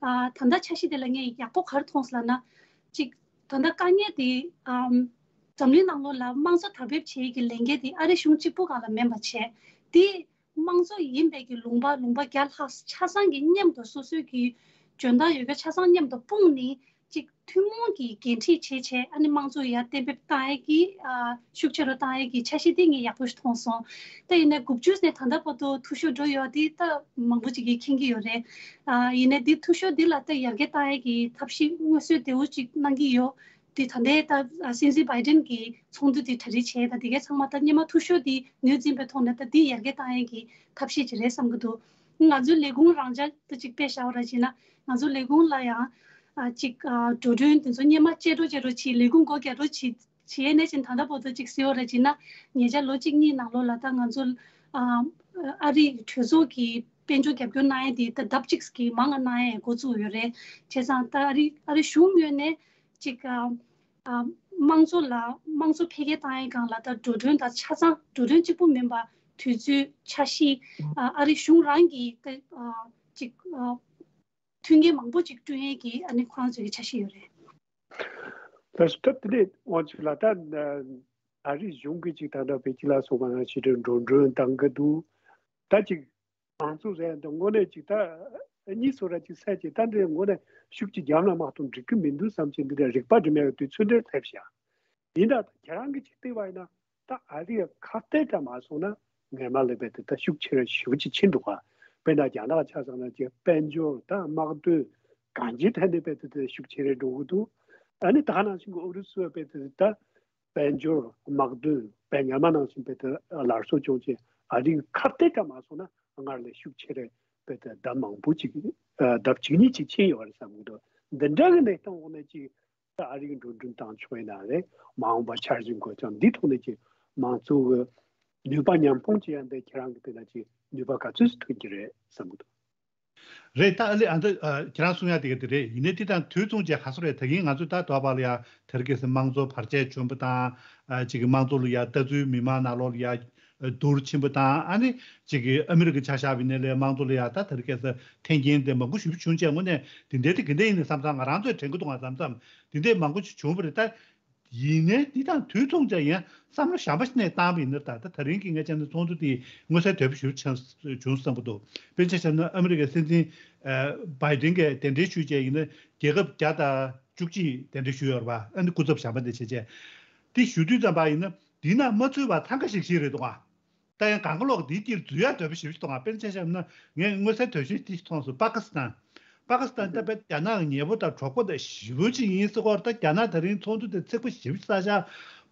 ཨ་ད་ལྟ་འཆར་གཞི་དེ་ལ་ངས་ཡག་པོ་ག་རེ་མཐོང་སོང་ལབ་ན། ཅིག་ད་ལྟ་དཀའ་ངལ་དེ་ཨམ་འཛམ་གླིང་ནང་ལོགས་ལ་དམངས་གཙོ་དར་སྤེལ་བྱེད་ཀྱི་ལས་འགན་དེ་ཨ་རི་གཞུང་གཅིག་པུ་སྒང་ལ་མིན་པ་བྱས་ཏེ། དམངས་གཙོ་ཡིན་པའི་གི་ལུང་པ་ལུང་པ་བརྒྱ་ལྷག་ཆ་ཚང་གི་མཉམ་དུ་སོ་སོའི་གི་འཇོན་ཐང་ཡོད་མཁན་ཆ་ཚང་མཉམ་དུ་སྤུངས་ནས། ཅིག་ཐུན་མོང་གི་འགན་འཁྲི་བྱེད་བྱས། ཨ་ནི་དམངས་གཙོ་ཡར་གཏན་འབེབས་བཏང་ཡས་ཀྱི་ཨ་ཤུགས་ཆེ་རུ་བཏང་ཡས་ཀྱི་འཆར་གཞི་དེ་ངས་ཡག་པོ་ཞིག་མཐོང་སོང་། ད་ཡིན་ནའི་དགུ་བཅུ་ནས་ད་ལྟ་བར་དུ་འཐུས་ཤོར་འགྲོ་ཡོད་དེ་ད་མང་པོ་ཅིག་གིས་མཁྱེན་གྱི་ཡོད་རེད། ཨ་ཡིན་ནའི་འདི་འཐུས་ཤོར་འདི་ལ་ད་ཡར་རྒྱས་བཏང་ཡས་ཀྱི་ཐབས་ཤེས་མངོན་གསལ་དོད་པོ་ཅིག་གནང་གི་ཡོད། དེ་ད་ལྟའི་ད་སྲིད་འཛིན་བྷའི་ཌེན་གྱི་ཚོགས་འདུ་དེ་གྲ་སྒྲིག་བྱས། ད་དེ་གའི་ཚང་མ་ད་སྔོན་མ་འཐུས་ཤོར་དེ་ངོས་འཛིན་པའི་ཐོག་ནས་ད་དེ་ཡར་རྒྱས་བཏང་ཡས་ཀྱི་ཐབས་ཤེས་ཅིག་རེད་བསམ་གྱི་འདུག། ང་ཚོའི་ལས་ཁུངས་རང་འཇགས་ད་ཅིག་དཔེ་བཞག་པ་ར་བྱས་ན། ང་ཚོའི་ལས་ཁུངས་ལ་ཡང་ཨ་ཅིག་ཨ་འགྲོ་གྲོན་དེ་ཚོ་སྔོན་མ་བཅད་འགྲོ་བཅད་འགྲོ་བྱས། ལས་ཁུངས་སྒོ་རྒྱག་འགྲོ་བྱས་བྱས་ནས་ཅིག་ད་ལྟ་བར་དུ་ཅིག་ཟེར་བ་ར་བྱས་ན། ཉེ་ཆར་ལོ་གཅིག་གཉིས་ནང་ལོགས་ལ་ད་ང་ཚོ་ཨ་ཨ་རིའི་གྲོས་ཚོགས་ཀྱི་དཔལ་འབྱོར་རྒྱབ་སྐྱོར་གནང་ཡས་དེ་ད་ལྡབ་གཅིག་གིས་མང་ང་གནང་ཡས་འགོ་བཙུགས་ཡོད་རེད། བྱས་ཙང་ད་ཨ་རི་ཨ་རི་གཞུང་ངོས་ནས་ཅིག་ཨ་ཨ་དམངས་གཙོ་ལ་དམངས་གཙོ་འཕེལ་རྒྱས་བཏང་ཡས་སྒང་ལ་ད་འགྲོ་གྲོན་དང་ཆ་ཚང་། འགྲོ་གྲོན་གཅིག་པུ་མིན་པ་དུས་ཚོད། འཆར་གཞི། ཨ་ཨ་རི་གཞུང་རང་གི་ད་ཨ་ཅིག་ཨ་མཐུན་རྐྱེན་མང་པོ་ཅིག་བསྐྲུན་ཡས་ཀྱི་ཨ་ནི་ཁོ་རང་ཚོའི་གི་འཆར་གཞི་ཡོད་རེད། ད་སྐབས་དེ་ནས་དབང་ཕྱུག་ལགས། ད་ཨ་རི་གཞུང་གིས་ཅིག་ད་ལྟ་བོད་ཀྱི་ལ་སོགས་པ་ནང་ཕྱི་དྲོན་འགྲོ་གྲོན་བཏང་གི་འདུག། ད་ཅིག་ མང་གཙོ་ཟེར་ཡ་འདི་དངོས་གནས་ཅིག་ད་གཉིས་སུ་ར་ཅིག་སད་ཅིག་ད་འདི་དངོས་གནས་ཤུགས་ཀྱིས་རྒྱབ་ན་མ་གཏོགས་འགྲིག་གི་མི་འདུག་བསམ་ཅིག་འདི་འདྲ་རིག་པ་སྒྲིམ་ཡ་གི་དུས་ཚོད་འདིར་སླེབས་ཤག་ཡིན་ད་ཁྱེད་རང་གིས་ཅིག་བལྟས་པ་ཡིན་ན་ད་ཨ་རི་ཡ་ཁ་གཏད་དྲ་མ་སོང་ན་སྔོན་མ་ལས་རྦད་དེ་ད་ཤུགས་ཆེ་ར་ཞེ་པོ་ཅིག་ཕྱིན་འདུག་ག་དཔེར་ན་རྒྱ་ནག་ཆ་བཞག་ན་ཅིག་དཔལ་འབྱོར་ད་དམག་དོན་གང་ཅིའི་ཐད་ནས་རྦད་དེ་ད་ཤུགས་ཆེ་ར་འགྲོ་གི་འདུག་ཨ་ནི་ད་ག་ནང་བཞིན་གི་ཨུ་རུ་སུ་རྦད་དེ་ད་དཔལ་འབྱོར་དམག་དོན་དཔེ་སྔོན་མ་ནང་བཞིན་རྦད་དེ་སླར་གསོ་བྱུང་ཅིག་ཨ་རི་ཁ་གཏད་དྲ་མ་སོང་ན་སྔར་ལས་ཤུགས་ཆེ་ར་རྦད་དེ་ལྡབ་མང་པོ་ཅིག་ལྡབ་གཅིག་གཉིས་ཅིག་ཕྱིན་ཡོད་རེད་བསམ་གི་འདུག་འདི་འདྲ་གི་གནས་སྟངས་འོག་ནས་ཅིག་ད་ཨ་རི་གི་འགྲོ་གྲོན་བཏང་ཆོག་ཡིན་ན་རེད། མ་འོངས་པ་འཆར་གཞི་འགོད་སྟངས་འདི་ཐོག་ནས་ཀྱི་མང་གཙོ་གི་ནུས་པ་མཉམ་སྤུངས་བྱེད་ཡ་འདི་ཁྱེད་རང་གི་དེ་ན་ཀྱི་ནུས་པ་ག་ཚོད་ཐོན་གྱི་རེད་བསམ་གི་འདུག་རེད། ད་ཨ་ལེ་ཨ་འདི་ཨ་ཁྱེད་རང་གསུང་ཡ་དེ་ག་དེ་རེད། ཡིན་ནའི་དེ་དང་དུས་མཚུངས་བྱས་ག་སོ་རེད། ད་གིན་ང་ཚོས་ད་དོགས་པ་ལ་ཡ་དེར་གལ་སྲིད་དམངས་གཙོ་བར་ཆད་བྱུང་བ་དང་ཨ་ཅིག་གི་དམངས་གཙོ་ལ་ཡ་ལྟ་ཚུལ་མི་མང་ནང་ལོགས་ལ་ཡ་བསྡུར་ཕྱིན་པ་དང་ཨ་ནི་ཅིག་གི་ཨ་མི་རི་ཀ་ཆ་བཞག་པའི་ནས་ལས་དམངས་གཙོ་ལ་ཡ་ད་དེར་གལ་སྲིད་འཐེན་འཁྱེར་དེ་མང་པོ་ཞེ་པོ་བྱུང་བྱས་དངོས་གནས་དེ་འདྲའི་དེ་ག་འདྲ་ཡིན་ནས་བསམ་བསམ་ང་རང་ཚོས་དྲན་གི་འདུག་ང་བསམ་བསམ་དེ་འདྲའི་མང་པོ་ཞིག་བྱུང་བ་རེད། ད་ཡིན་ནའི་འདི་དང་དུས་མཚུངས་ཀྱང་ཡང་བསམ་བློ་གཞན་པ་ཞིག་ནས་བཏང་བ་ཡིན་ན་ད་ད་ད་རིང་གི་ངས་བྱས་ན་ཚོགས་འདུ་དེ་མངོན་གསལ་དོད་པོ་ཞིག་བྱུང་བྱུང་བསམ་གི་འདུག་དཔེར་ཆ་བཞག་ན་ཨ་མི་རི་ཀའི་སྲིད་འཛིན་ཨ་བྷའི་ཌེན་གྱིས་གདན་འདྲེན་ཞུས་བྱས་ཡིན་ན་རྒྱལ་ཁབ་བརྒྱ་དང་བཅུ་གཅིག་གདན་འདྲེན་ཞུས་ཡོད་རེད་པ། ཨ་ནི་སྐུ་ཚབ་གཞན་པ་འདི་བྱས་བྱས་དེ་ཞུ་དུས་ཙམ་པ་ཡིན་ན་འདི་ན་མ་ཚུད་པ་ཐང་ག་ཤིག་ཤིག་རེད་འདུག་ཨ། ད་ཡང་གང་ག་ལོག་འདིའི་དཀྱིལ་འཛུལ་ཡ་འདོད་པ་ཞེ་པོ་ཞིག་གཏོང་བ། དཔེར་ན་ཆ་བཞག་ན་ངས་མངོན་གསལ་དོད་ཤོས་དེ་ཞིག་མཐོང་སོང་། པ་ཀི་སི་ཐན། པ་ཀི་སི་ཐན་ད་དཔེ་རྒྱ་ནག་གི་ཉེ་པོ་དང་གྲོགས་པོ་དང་ཞེ་པོ་ཅིག་ཡིན་ཟེར་གོ་རེད། ད་རྒྱ་ནག་ད་རིང་ཚོགས་འདུ་དེ་ཚེག་པོ་ཞེ་པོ་ཅིག་བསགས་ཤག་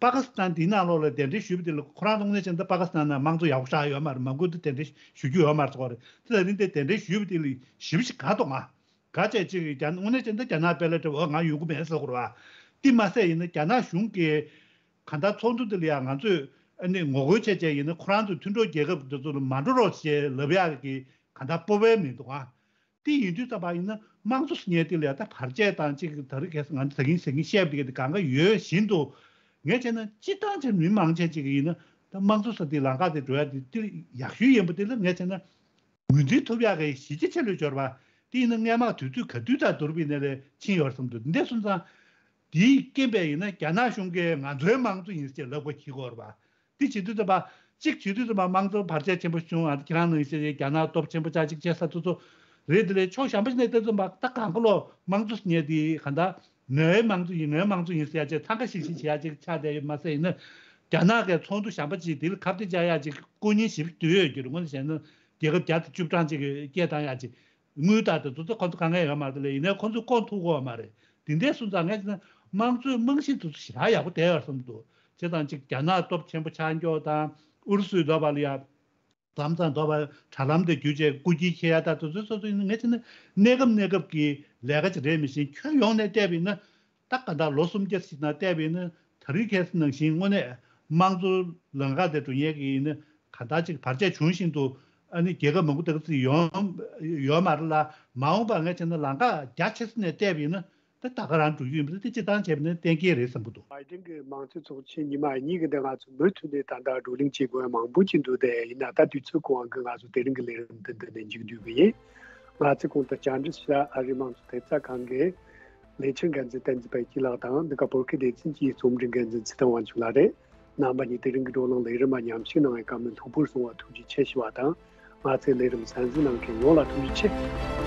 པ་ཀི་སི་ཐན་འདིའི་ནང་ལོགས་ལ་གདན་འདྲེན་ཞུས་པ་དེ་ལ་ཁོ་རང་ཚོ་དངོས་གནས་བྱས་ན་ད་པ་ཀི་སི་ཐན་ནང་དམངས་གཙོ་ཡག་པོ་ཞེ་དྲག་ཡོད་མ་རེད། མང་པོ་དེ་གདན་འདྲེན་ཞུ་རྒྱུ་ཡོད་མ་རེད་ཟེར་གོ་རེད། དེ་ད་རིང་དེ་གདན་འདྲེན་ཞུས་པ་དེ་ལ་ཞེ་པོ་ཅིག་དགའ་འདུག་ང་། ག་བྱས་ཅིག་རྒྱ་དངོས་གནས་ཅན་ད་རྒྱ་ནག་དཔེ་ལ་འདྲ་བོ་ང་ཡོང་གི་མེད་ཟེར་དགོས་རེད་བ། དེ་མ་ཟད་ཡིན་ན་རྒྱ་ནག་གཞུང་གིས་གང་ལྟར་ཚོགས་འདུ་འདི་ལ་ཡང་ང་ཚོས་ཨ་ནི་ངོ་རྒོལ་བྱས་བྱས་ཡིན་ན་ཁོ་རང་ཚོའི་མཐུན་གྲོགས་རྒྱལ་ཁབ་འདི་ཚོ་ལ་མ་འགྲོ་རོགས་ཞེས་ལབ་ཡག་གི་གང་ལྟར་སྤོབས་པ་མི་འདུག་ཨ། དེ་ཡིན་དུས་ཙམ་པ་ཡིན་ན་དམངས་གཙོ་ཟེར་མཁན་དེ་ལ་ཡང་ད་བར་ཆད་དང་གཅིག་ད་རེས་ཁ་སང་ང་ཚོ་ད་གིན་ཟེར་གིན་བཤད་པ་དེ་ག་དེ་གང་ག་ཡོད་བཞིན་དུ་ངས་བྱས་ན་སྤྱིར་བཏང་ཅིག་མི་མང་ཆེ་ཅིག་ཡིན་ན་ད་དམངས་གཙོ་ཟེར་དེ་ལམ་ཁ་དེ་འགྲོ་ཡ་དེ་དེ་ཡག་ཤོས་ཡིན་པ་དེ་ལ་ངས་བྱས་ན། ངོས་འཛིན་ཐུབ་ཡག་གི་གཞི་རྒྱ་ཆེ་ལོས་འབྱོར་བ། དེ་ཡིན་ན་སྔས་མ་དུས་ཚོད་ག་དུས་དང་བསྡུར་བའི་གནས་ལས་ཕྱིན་ཡོད་བསམ་འདུག་འདི་འདྲ་སོང་ཙང་། དེའི་རྐྱེན་པས་ཡིན་ན་རྒྱ་ནག་གཞུང་གིས་ང་ཚོའི་དམངས་གཙོ་ཡིན་ཟེར་ལབ་དགོས་ཀྱི་ཡོད་རེད་པ། དེ་བྱེད་དུས་ཙམ་པ། གཅིག་བྱེད་དུས་ཙམ་པ་དམངས་གཙོ་བར་ཆད་ཆེན་པོ་བྱུང་ཨ། ཁྱེད་རང་ནང་བཞིན་རྒྱ་ནག་སྟོབས་ཆེན་པོ་ཅག་ཅིག་བྱས་ས་ཚོ་ཚོ་རེད། དེ་ལས་ཕྱོགས་གཞན་པ་ཞིག་ནས་བལྟས་ཙམ་པ་ད་གང་ག་ལོ་དམངས་གཙོ་ཟེར་མཁན་དེ་གང་ལྟར་ངའི་དམངས་གཙོ་ཡིན། ངའི་དམངས་གཙོ་ཡིན་ཟེར་ཡ་ཅིག་ཐང་ག་ཤིག་ཤིག་བྱེད་ཡ་ཅིག་ཆགས་བསྡད་ཡོད་མ་ཟད་ཡིན་ན། རྒྱ་ནག་གི་ཚོགས་འདུ་གཞན་པ་ཅིག་དེ་ལ་ཁ་གཏད་བཅག་ཡ་ཅིག་སྐུ་ཉིད་ཞིབ་འདུས་ཡོད་རྒྱུ་རེད། དངོས་གནས་བཤད་ན་རྒྱལ་ཁབ་བརྒྱ་དང་བཅུ་གྲངས་ཅིག་གི་སྐད་བཏང་ཡ་ཅིག་དངུལ་རྟགས་དེ་ཚོ་ཚོ་ཁོ་ཚོ་གང་ག་ཡོད་མ་རེད་ལས། ཡིན་ནའི་ཁོ་ཚོས་བསྐོང་ཐུབ་ཀྱི་ཡོད་མ་རེད། དེ་འདྲའི་སོང་ཙང་ངས་བྱས་ན་དམངས་གཙོའི་རྨང་གཞི་དེ་ཚོ་ཞེ་དྲག་ཡག་པོ་བསྡད་ཡོད་བསམ་འདུག་བྱས་ཙང་ཅིག་རྒྱ་ནག་སྟོབས་ཆེན་པོ་ཆགས་མགྱོགས་དང་ཨུ་རུ་སུའི་འདོད་པ་ལ་ཡ། མཚམས་མཚམས་འདོད་པ་དྲ་ལམ་དེ་བརྒྱུད་བྱས་རྐུ་འཁྱེར་འཁྱེར་ཡ་ད་དེ་ཚོ་སོ་སོ་ཡིན་ན་ངས་བྱས་ན་གནས་སྐབས་གནས་སྐབས་ཀྱི་ལས་ཀ་ཅིག་རེད། མི་ཤེས་ཁྱོན་ཡོངས་ནས་བལྟས་པ་ཡིན་ན། ད་ག་ད་ལོ་སུམ་བརྒྱ་ཞིག་ནང་བལྟས་པ་ཡིན་ན་ད་རེས་ཁ་སང་ནང་བཞིན་དངོས་གནས་དམངས་གཙོ་ལམ་ཁ་དེ་འགྲོ་མཁན་གྱི་ཡིན་ན་ག་ད་ཅིག་བར་ཆད་བྱུང་བཞིན་དུ་ཨ་ནི་རྒྱལ་ཁབ་མང་པོ་དེ་ག་ཚོད་ཡོང་ཡོད་མ་རེད་ལ། མ་འོངས་པ་ངས་བྱས་ན་ལམ་ཁ་རྒྱ་ཆེ་ས་ནས་བལྟས་པ་ཡིན་ན་ད་ད་ག་རང་འགྲོ་རྒྱུ་ཡིན་པ་དེ་སྤྱིར་བཏང་བྱས་པ་ན་གཏན་འཁེལ་རེད་བསམ་གྱི་འདུག་བྷའི་ཌེན་གྱི་མང་གཙོའི་ཚོགས་ཆེན་ཉི་མ་གཉིས་ཀྱི་འདི་ང་ཚོ་མུ་མཐུད་ནས་ད་ལྟ་བགྲོ་གླེང་བྱེད་དགོས་མང་པོ་ཅིག་འདུག་དེ་ཡིན་ན་ད་དུས་ཚོད་གང་གི་ང་ཚོ་དེ་རིང་གི་ལས་རིམ་འདི་འདི་ནས་མཇུག་བསྡུ་གི་ཡིན། ང་ཚོས་གོང་དུ་བཅར་འདྲི་ཞུ་ཡ་ཨ་རིའི་དམངས་གཙོ་ཐེབས་རྩ་ཁང་གི་ལས་འཆར་འགན་འཛིན་བསྟན་འཛིན་དཔལ་སྐྱིད་ལགས་དང་འདི་ག་བོད་སྐད་སྡེ་ཚན་གྱི་རྩོམ་སྒྲིག་འགན་འཛིན་ཚེ་བརྟན་དབང་ཕྱུག་ལགས་རེད། རྣམ་པ་གཉིས་དེ་རིང་གི་བགྲོ་གླེང་ལས་རིམ་མ་མཉམ་ཞུགས་གནང་བའི་བཀའ་མོལ་ལྷུག་པོར་གསུང་བར་ཐུགས་རྗེ་ཆེ་ཞུ་བ་དང་། ང་ཚོའི་ལས་རིམ་གསན་གཟིགས་གནང་མཁན་ཡོངས་ལ་ཐུགས་རྗེ་ཆེ།